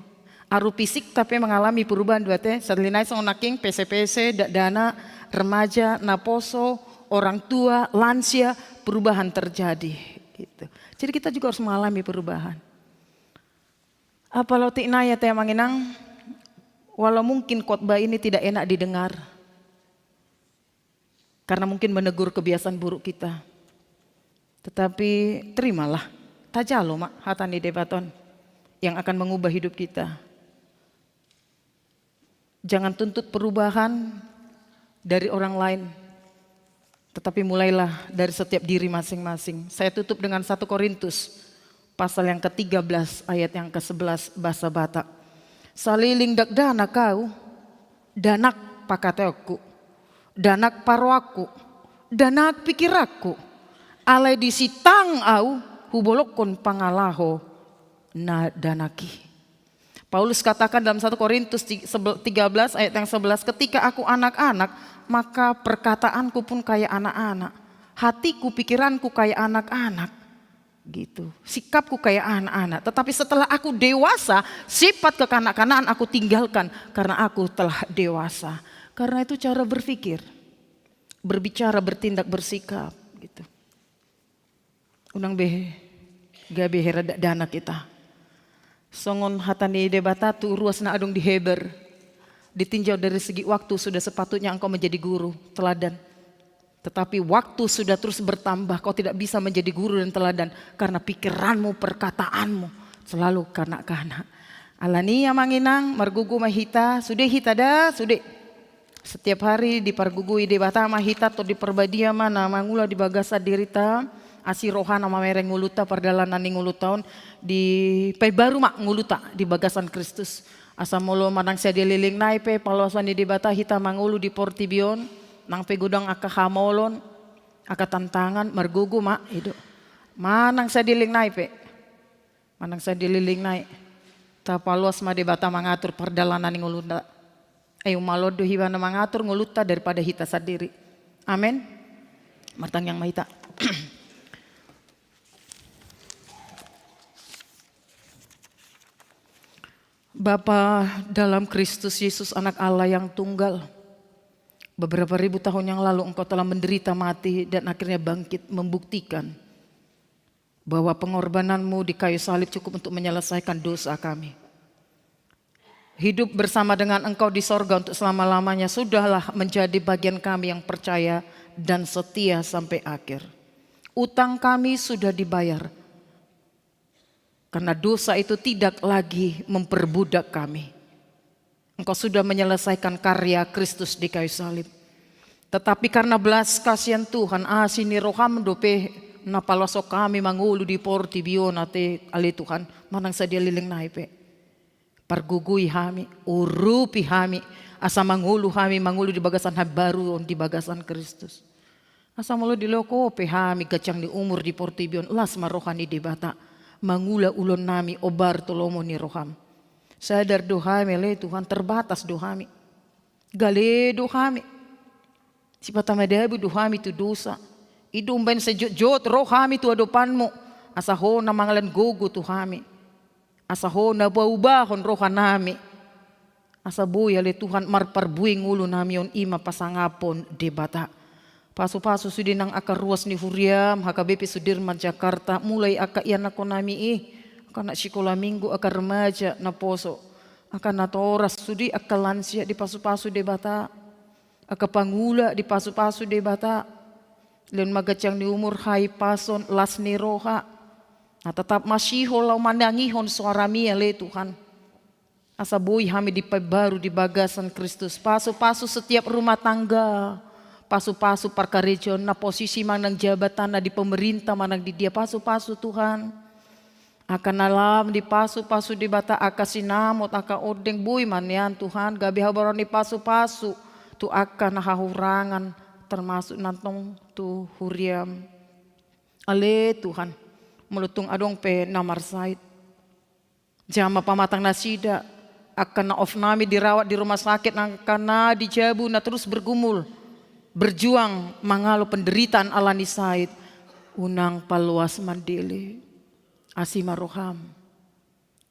Aru fisik tapi mengalami perubahan do ate, sahali nai songon nangkin pese-pese, dakdanak, remaja, naposo, orang tua, lansia, perubahan terjadi. Gitu. Jadi kita juga harus mengalami perubahan. Apala otik nai ate, amang inang, walau mungkin khotbah ini tidak enak didengar, karena mungkin menegur kebiasaan buruk kita. Tetapi terimalah, tajalo ma hata ni Debata on yang akan mengubah hidup kita. Jangan tuntut perubahan dari orang lain, tetapi mulailah dari setiap diri masing-masing. Saya tutup dengan satu Korintus pasal yang ketiga belas ayat yang kesebelas, bahasa Batak. Saleleng dakdanak ahu, dakdanak pangkataionku, dakdanak parrohangku, dakdanak pingkiranku. Alai disintang ahu hubolongkon pangalaho na dakdanak i. Paulus katakan dalam satu Korintus ti-, sebel-, tiga belas ayat yang sebelas, "Ketika aku anak-anak, maka perkataanku pun kayak anak-anak. Hatiku, pikiranku kayak anak-anak." Gitu. Sikapku kayak anak-anak. Tetapi setelah aku dewasa, sifat kekanak-kanakan aku tinggalkan karena aku telah dewasa. Karena itu cara berpikir, berbicara, bertindak, bersikap, gitu. Unang be gabe hera dakdanak hita. Songon hata ni Debata tu ruas na adong di Heber. Ditinjau dari segi waktu, sudah sepatutnya engkau menjadi guru teladan. Tetapi waktu sudah terus bertambah, kau tidak bisa menjadi guru dan teladan karena pikiranmu, perkataanmu selalu kanak-kanak. Alani i, amang inang, margogo ma hita, sude hita da, sude. Setiap hari dipargogoi Debata ma hita, Tondi Parbadia ma na mangula di bagasan dirita, asi rohana mamereng ngolunta, pardalanan ni ngolunta on, dipaimbaru ma ngolunta di bagasan Kristus. Asa molo manang sadia leleng nai pe paloason ni Debata hita mangolu di portibi on, nang pe godang angka hamolon, angka tantangan, margogo ma, i do. Manang sadia leleng nai pe. Manang sadia leleng nai. Tapaloas ma Debata mangatur pardalanan ni ngolunta. Ai umalo do Ibana mangatur ngolunta daripada hita sandiri. Amen. Martangiang ma hita. Bapa dalam Kristus Yesus, Anak Allah yang tunggal, beberapa ribu tahun yang lalu Engkau telah menderita, mati, dan akhirnya bangkit, membuktikan bahwa pengorbanan-Mu di kayu salib cukup untuk menyelesaikan dosa kami. Hidup bersama dengan Engkau di sorga untuk selama-lamanya sudahlah menjadi bagian kami yang percaya dan setia sampai akhir. Utang kami sudah dibayar. Karena dosa itu tidak lagi memperbudak kami. Engkau sudah menyelesaikan karya Kristus di kayu salib. Tetapi karena belas kasihan Tuhan, asi ni roham dope na paloashon hami mangolu di portibi on, ate ale Tuhan, manang sadia leleng nai pe. Pargogoi hami, urupi hami, asa mangolu hami, mangolu di bagasan habaru on di bagasan Kristus. Asa molo dilehon Ho pe hami ganjang ni umur di portibi on, las ma roha ni Debata mangula ulaonnami ombar tu lomo ni roham. Sadar do hami ale Tuhan, terbatas do hami. Gale do hami. Sipata madabu do hami tu dosa. I do umbahen sai jotjot ro hami tu adopanmu. Asa Ho na mangalehon gogo tu hami. Asa Ho na paubahon rohanami. Asa boi ale Tuhan marparbue ngolunami on, i ma pasangapon Debata. Pasupasu sude nang angka ruas ni huriam, H K B P Sudirman Jakarta, mulai angka ianakhonnami i, angka na sikola minggu, angka remaja, naposo, angka natoras, sude angka lansia dipasupasu Debata. Angka pangula dipasupasu Debata. Lehon ma ganjang ni umur, hahipason, las ni roha. Na tetap masihol laho manangihon soarami ale Tuhan. Asa boi hami dipaimbaru di bagasan Kristus. Pasupasu setiap rumah tangga. Pasupasu parkarejoon na posisi manang jabatanna di pemerintah manang di dia. Pasupasu Tuhan. Angka na lam dipasupasu Debata, angka sinamot, angka ondeng, boi ma nian Tuhan, gabe habaruan ni pasupasu tu angka na hahurangan, termasuk nantong tu huriam. Ale Tuhan, molo tung adong pe na marsahit, jama pamatang nasida, angka na ofnami dirawat di rumah sakit, angka na di jabu na terus bergumul, berjuang mangalo penderitaan alani sahit, unang paloas mandele. Asi ma roham.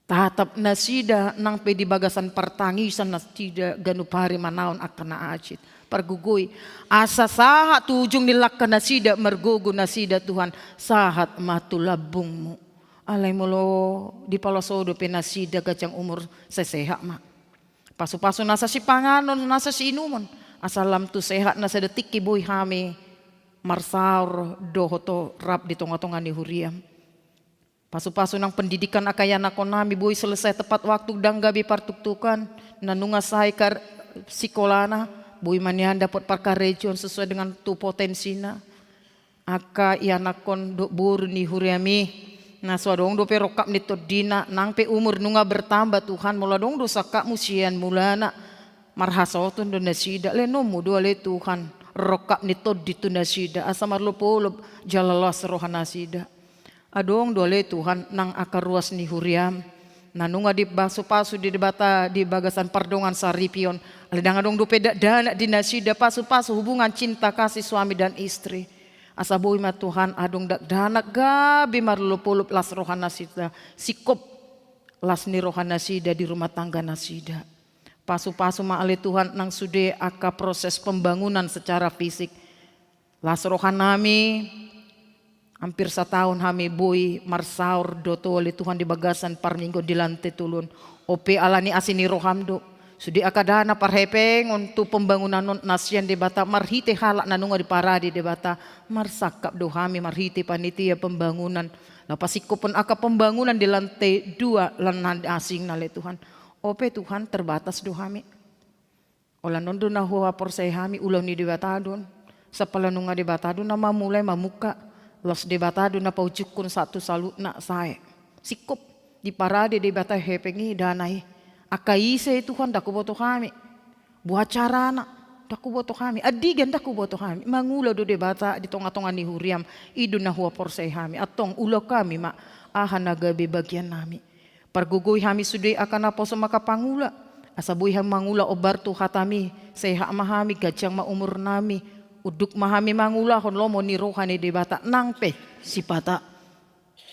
Tatap nasida nang pe di bagasan partangisan nasida ganup ari manaon angka na ajit. Pargogoi, asa sahat tu ujung ni langka nasida, margogo nasida Tuhan, sahat ma tu lambungmu. Alai molo dipaloas Ho dope nasida ganjang umur, sai sehat ma. Pasupasu nasa sipanganon, nasa siinumon. Asa lam tu sehat nasa, da tingki boi hami marsaor dohot Ho rap di tongatonga ni huriam. Pasupasu nang pendidikan angka ianakhonnami, boi selesai tepat waktu, ndang gabe partuktukan, na nunga sae kar-, sikolana, boi ma nian dapot parkarejoon sesuai dengan tu potensina. Angka ianakhon dohot boru ni huriami, na so adong dope rongkap ni tondina, nang pe umur nunga bertambah Tuhan, molo adong do sangkapmu sian mulana, marhasohoton do nasida, lehononmu do ale Tuhan rongkap ni tondi tu nasida, asa marlopolop jala las roha nasida. Adong do ale Tuhan nang angka ruas ni huriam na nunga dipasupasu di Debata di bagasan pardongansaripeon, di pion, alai ndang adong dope dakdanak di nasida, pasupasu hubungan cinta kasih suami dan istri. Asa boi ma Tuhan adong dakdanak gabe marlopolop las roha nasida, singkop las ni roha nasida di rumah tangga nasida. Pasupasu ma ale Tuhan nang sude angka proses pembangunan secara fisik. Las rohanami, hampir sataon hami boi marsaor dohot Ho ale Tuhan di bagasan parmingguon di lante tolu on. On pe alani asi ni roham do, Sude angka dana parhepengon tu pembangunan on na sian Debata marhite halak na nunga diparade Debata, marsangkap do hami marhite panitia pembangunan, laho pasingkophon angka pembangunan di lantai dua lan na asing na ale Tuhan. Ope Tuhan, terbatas do hami. Holan on do na huhaporseai hami, ulaon ni Debata do on. Sampala nunga Debata do na mamulai mamungka, laos Debata do na paujungkon sahat tu saluhutna, sae. Singkop, diparade Debata hepeng i, dana i. Angka ise i Tuhan, ndang huboto hami. Boha carana, ndang huboto hami. Andigan, ndang huboto hami. Mangula do Debata di tongatonga ni huriam, i do na huhaporseai hami. Antong ulaon hami ma aha na gabe bagian nami. Pargogoi hami sude angka naposom angka pangula, asa boi hami mangula ombar tu hatami, sehat ma hami, ganjang ma umurnami, unduk ma hami mangulahon lomo ni roha ni Debata nang pe sipata.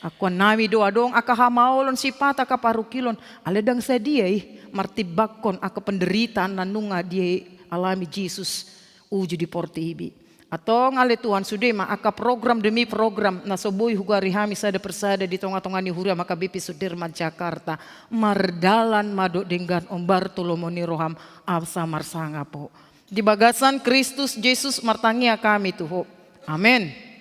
Angkuannami do adong angka hamaolon, sipata angka parungkilon, alai ndang sadia i martimbangkon angka penderitaan na nunga dialami Jesus uju di portibi. Antong ale Tuhan, sude ma angka program demi program na so boi hugoari hami sada persada di tongatonga ni huriam H K B P Sudirman Jakarta. Mardalan ma dohot denggan, ombar tu lomo ni roham asa marsangap Ho. Di bagasan Kristus Jesus martangiang hami tu Ho. Amen.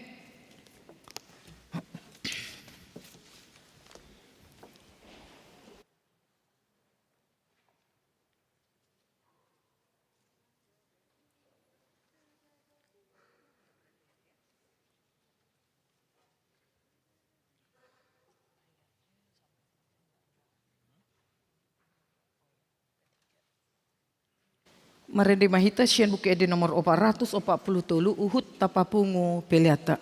Marende ma hita sian Buku Ende nomor opat ratus opat pulu tolu, Huhut Tapapungu Peleanta.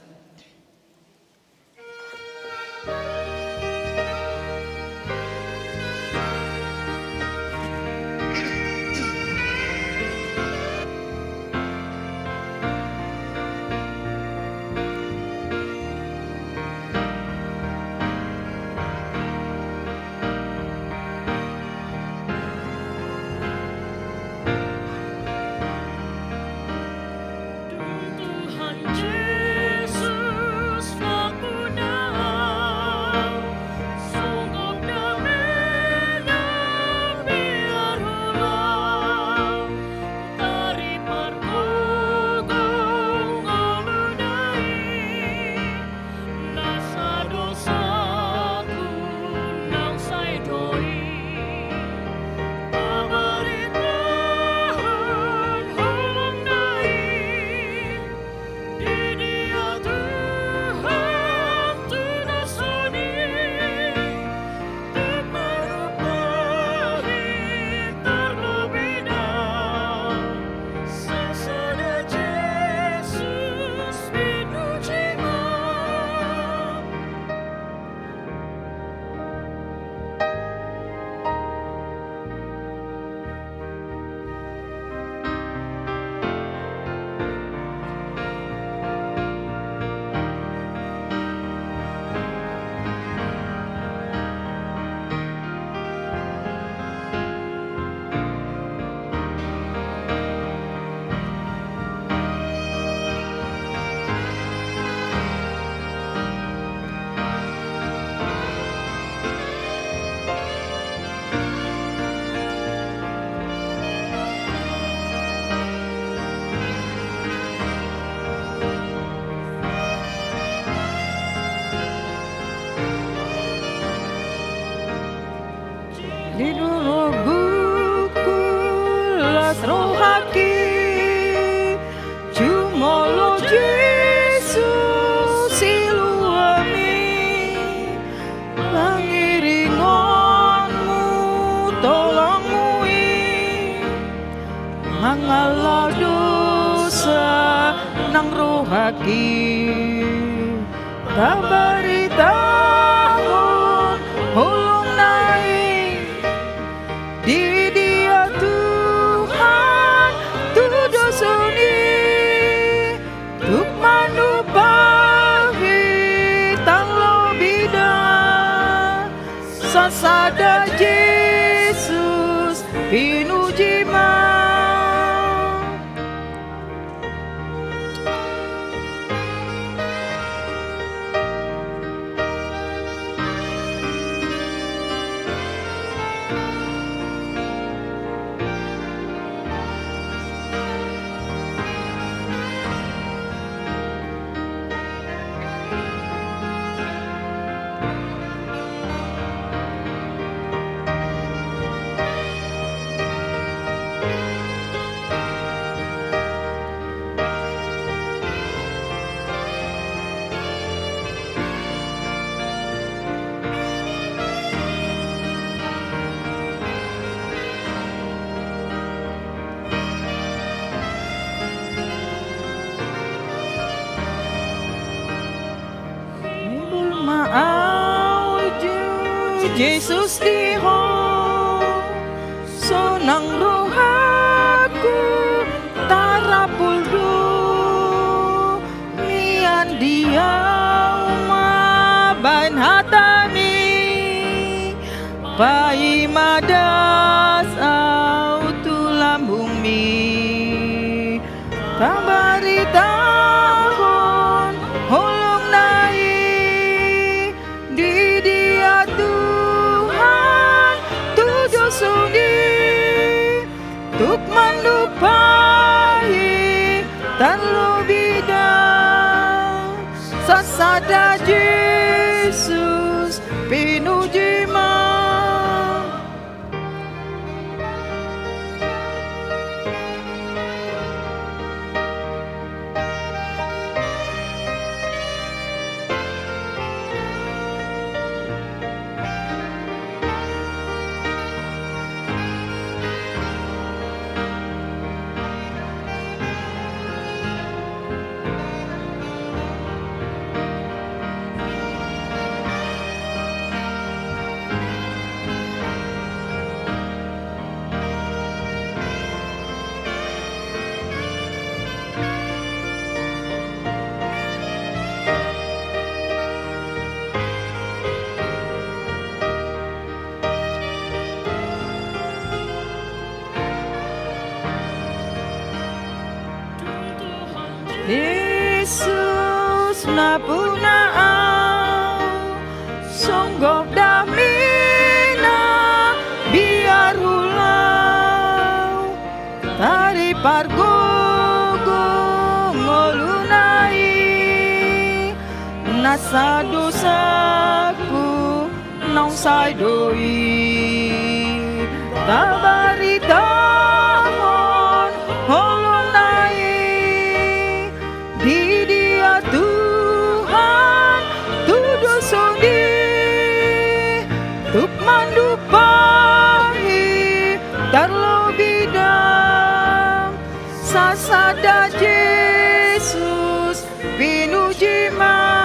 Di dolok bukku las rohangki, jumolo Jesus siluami, pangiringonmu tolongmu i, mangala dosa nang rohangki. Tabaritahon holongna i, di dia Tuhan tu dosa ni, tuk manumpahi tang lobi da, sasada Jesus pinuji ma. Jesus di Ho, sonang rohangku, tarapul do mian di ahu mambahen hataMi. Paima das ahu tu lambungMi, pambaritahon holongna i. Di dia Tuhan tu dos on i, tuk mandupahi tarlobi da. Sasada Jesus, pinuji ma. Jesus, nampuna ahu, songgop damina biar hulau, tari pargogo ngoluna i, nasa dosaku naung sai do i. Tabaritahon holongna i, di dia Tuhan tu dos on i, tuk mandupahi tarlobi da. Sasada Jesus, pinuji ma.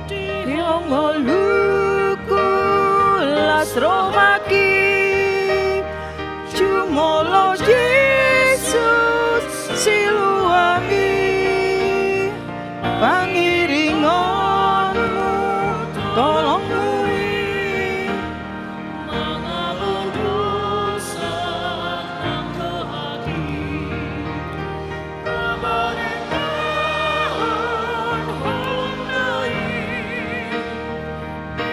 Di ngolungku las rohangki, jumolo Jesus siluami, pangiringonmu tolongmu i. Mangapul dosa nang rohangki, pabarita holongna i,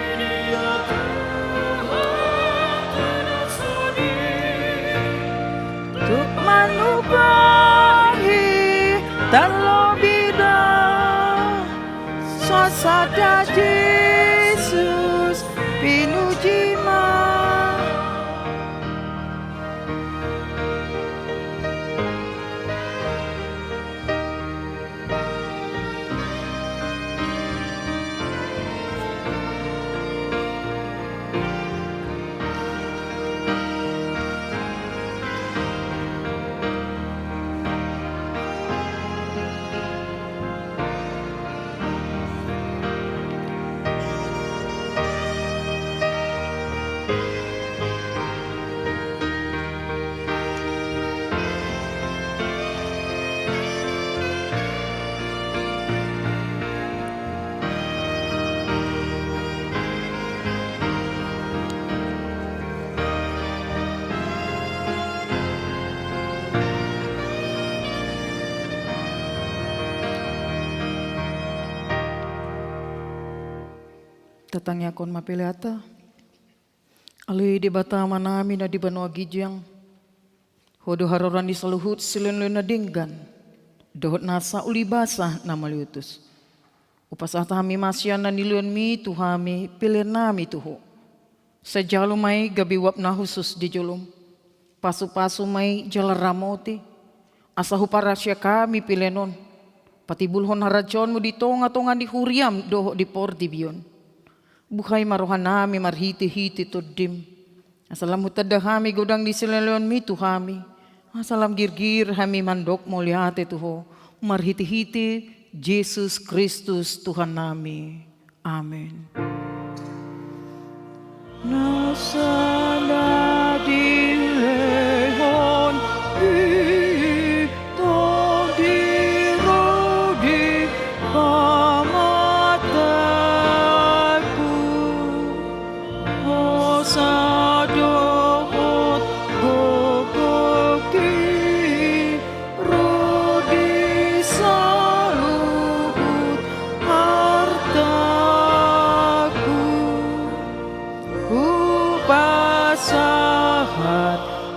di dia Tuhan tu dos on i, tuk mandupahi tarlobi da. Sasada Jesus, pinuji ma. Tatangiangkon ma peleanta. Ale Debata Amanami na di banua ginjang, Ho do haroro ni saluhut silehonlehon na denggan dohot nasa ulibasa na mauliutus. Hupasahat hami ma sian na nilehonMi tu hami peleannami tu Ho. Sai jalo ma i gabe uap na hushus di jolom. Pasupasu ma i jala ramoti, asa huparasiak hami pelean on, patimbulhon harajaonMu di tongatonga ni huriaM dohot di portibi on. Buhai ma rohanami marhitehite TondiM, asa lam hutanda hami godang ni silehonlehonMi tu hami, asa lam girgir hami mandok mauliate tu Ho, marhitehite Jesus Kristus Tuhannami. Amen. Nasa na dilehon i Tondi ro di pamatangku, hosa dohot gogongki ro di saluhut artangku. Hupasahat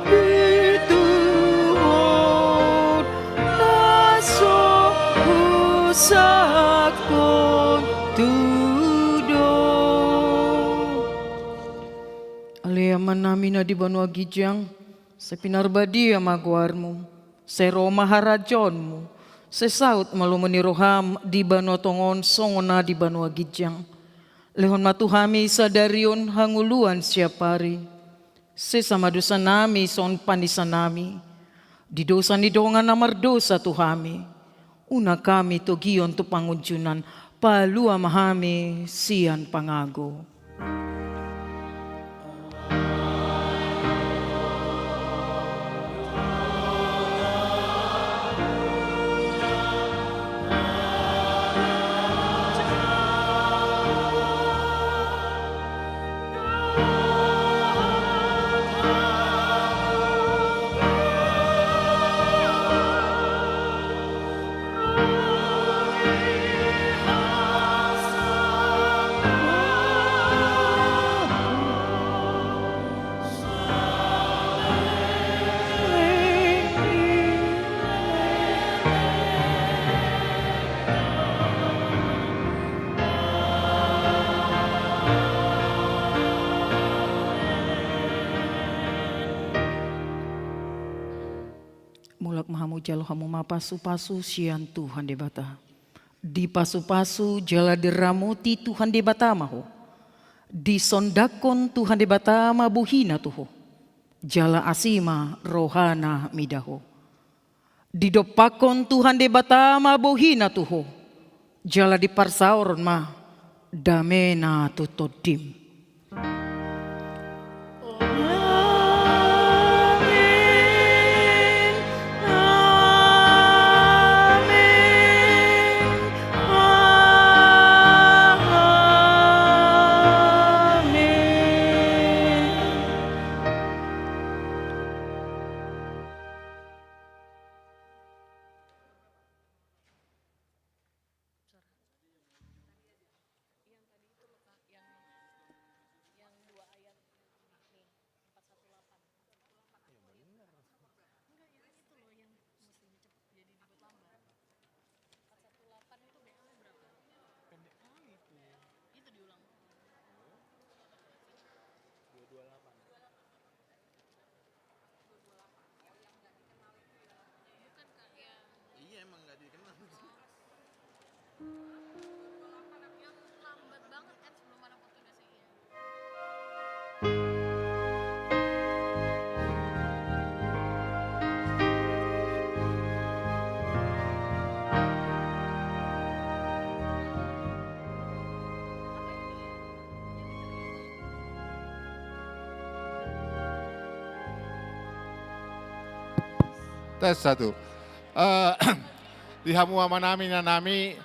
i tu Ho na so husahathon tudo. Ale Amanami na di banua ginjang, sai pinarbadia ma goarMu, sai ro ma harajaonMu, sai saut ma lomo ni rohaM di banua tonga on songon na di banua ginjang. Lehon ma tu hami sadari on hangoluan siapari. Sesa ma dosanami songon panesanami di dosa ni dongan na mardosa tu hami. Unang hami togion tu pangunjunan, palua ma hami sian pangago. Mulak ma hamu, jalo hamu ma pasupasu sian Tuhan Debata. Dipasupasu jala diramoti Tuhan Debata ma ho. Disondangkon Tuhan Debata ma bohiNa tu ho, jala asi ma rohaNa mida ho. Didompakkon Tuhan Debata ma bohiNa tu ho, jala diparsaoron ma dameNa tu tondim. Amen. Amen. Amen. Yang tadi itu loh, Kak, yang, yang dua ayat nih, empat satu delapan. Iya, bener. Enggak, yang itu loh yang mestinya cepet jadi dibuat lambat. Empat satu delapan itu B L-nya berapa? Pendek kali itu. Itu diulang. Dua dua delapan. Iya, emang nggak dikenal. Yang lambat banget kan, sebelum ada foto dasi, iya. Tes satu. Eh, di hamu amanami, inanami,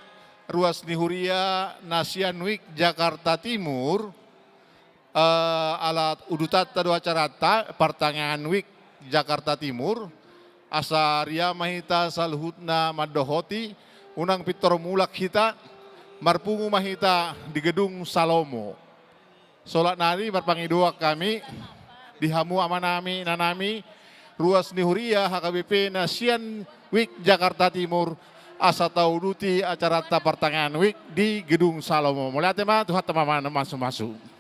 ruas ni huria na sian Wijk Jakarta Timur, eh, ala udutanta do acaranta, partangiangan Wijk Jakarta Timur, asa riaa ma hita saluhutna mandohoti, unang pintor mulak hita, marpungu ma hita di gedung Salomo. Solat nari marpangidoan hami di hamu amanami, inanami, ruas ni huria H K B P na sian Wijk Jakarta Timur, asa tauduti acaranta partangiangan Wijk di Gedung Salomo. Mauliate ma, Tuhanta ma na mamasumasu.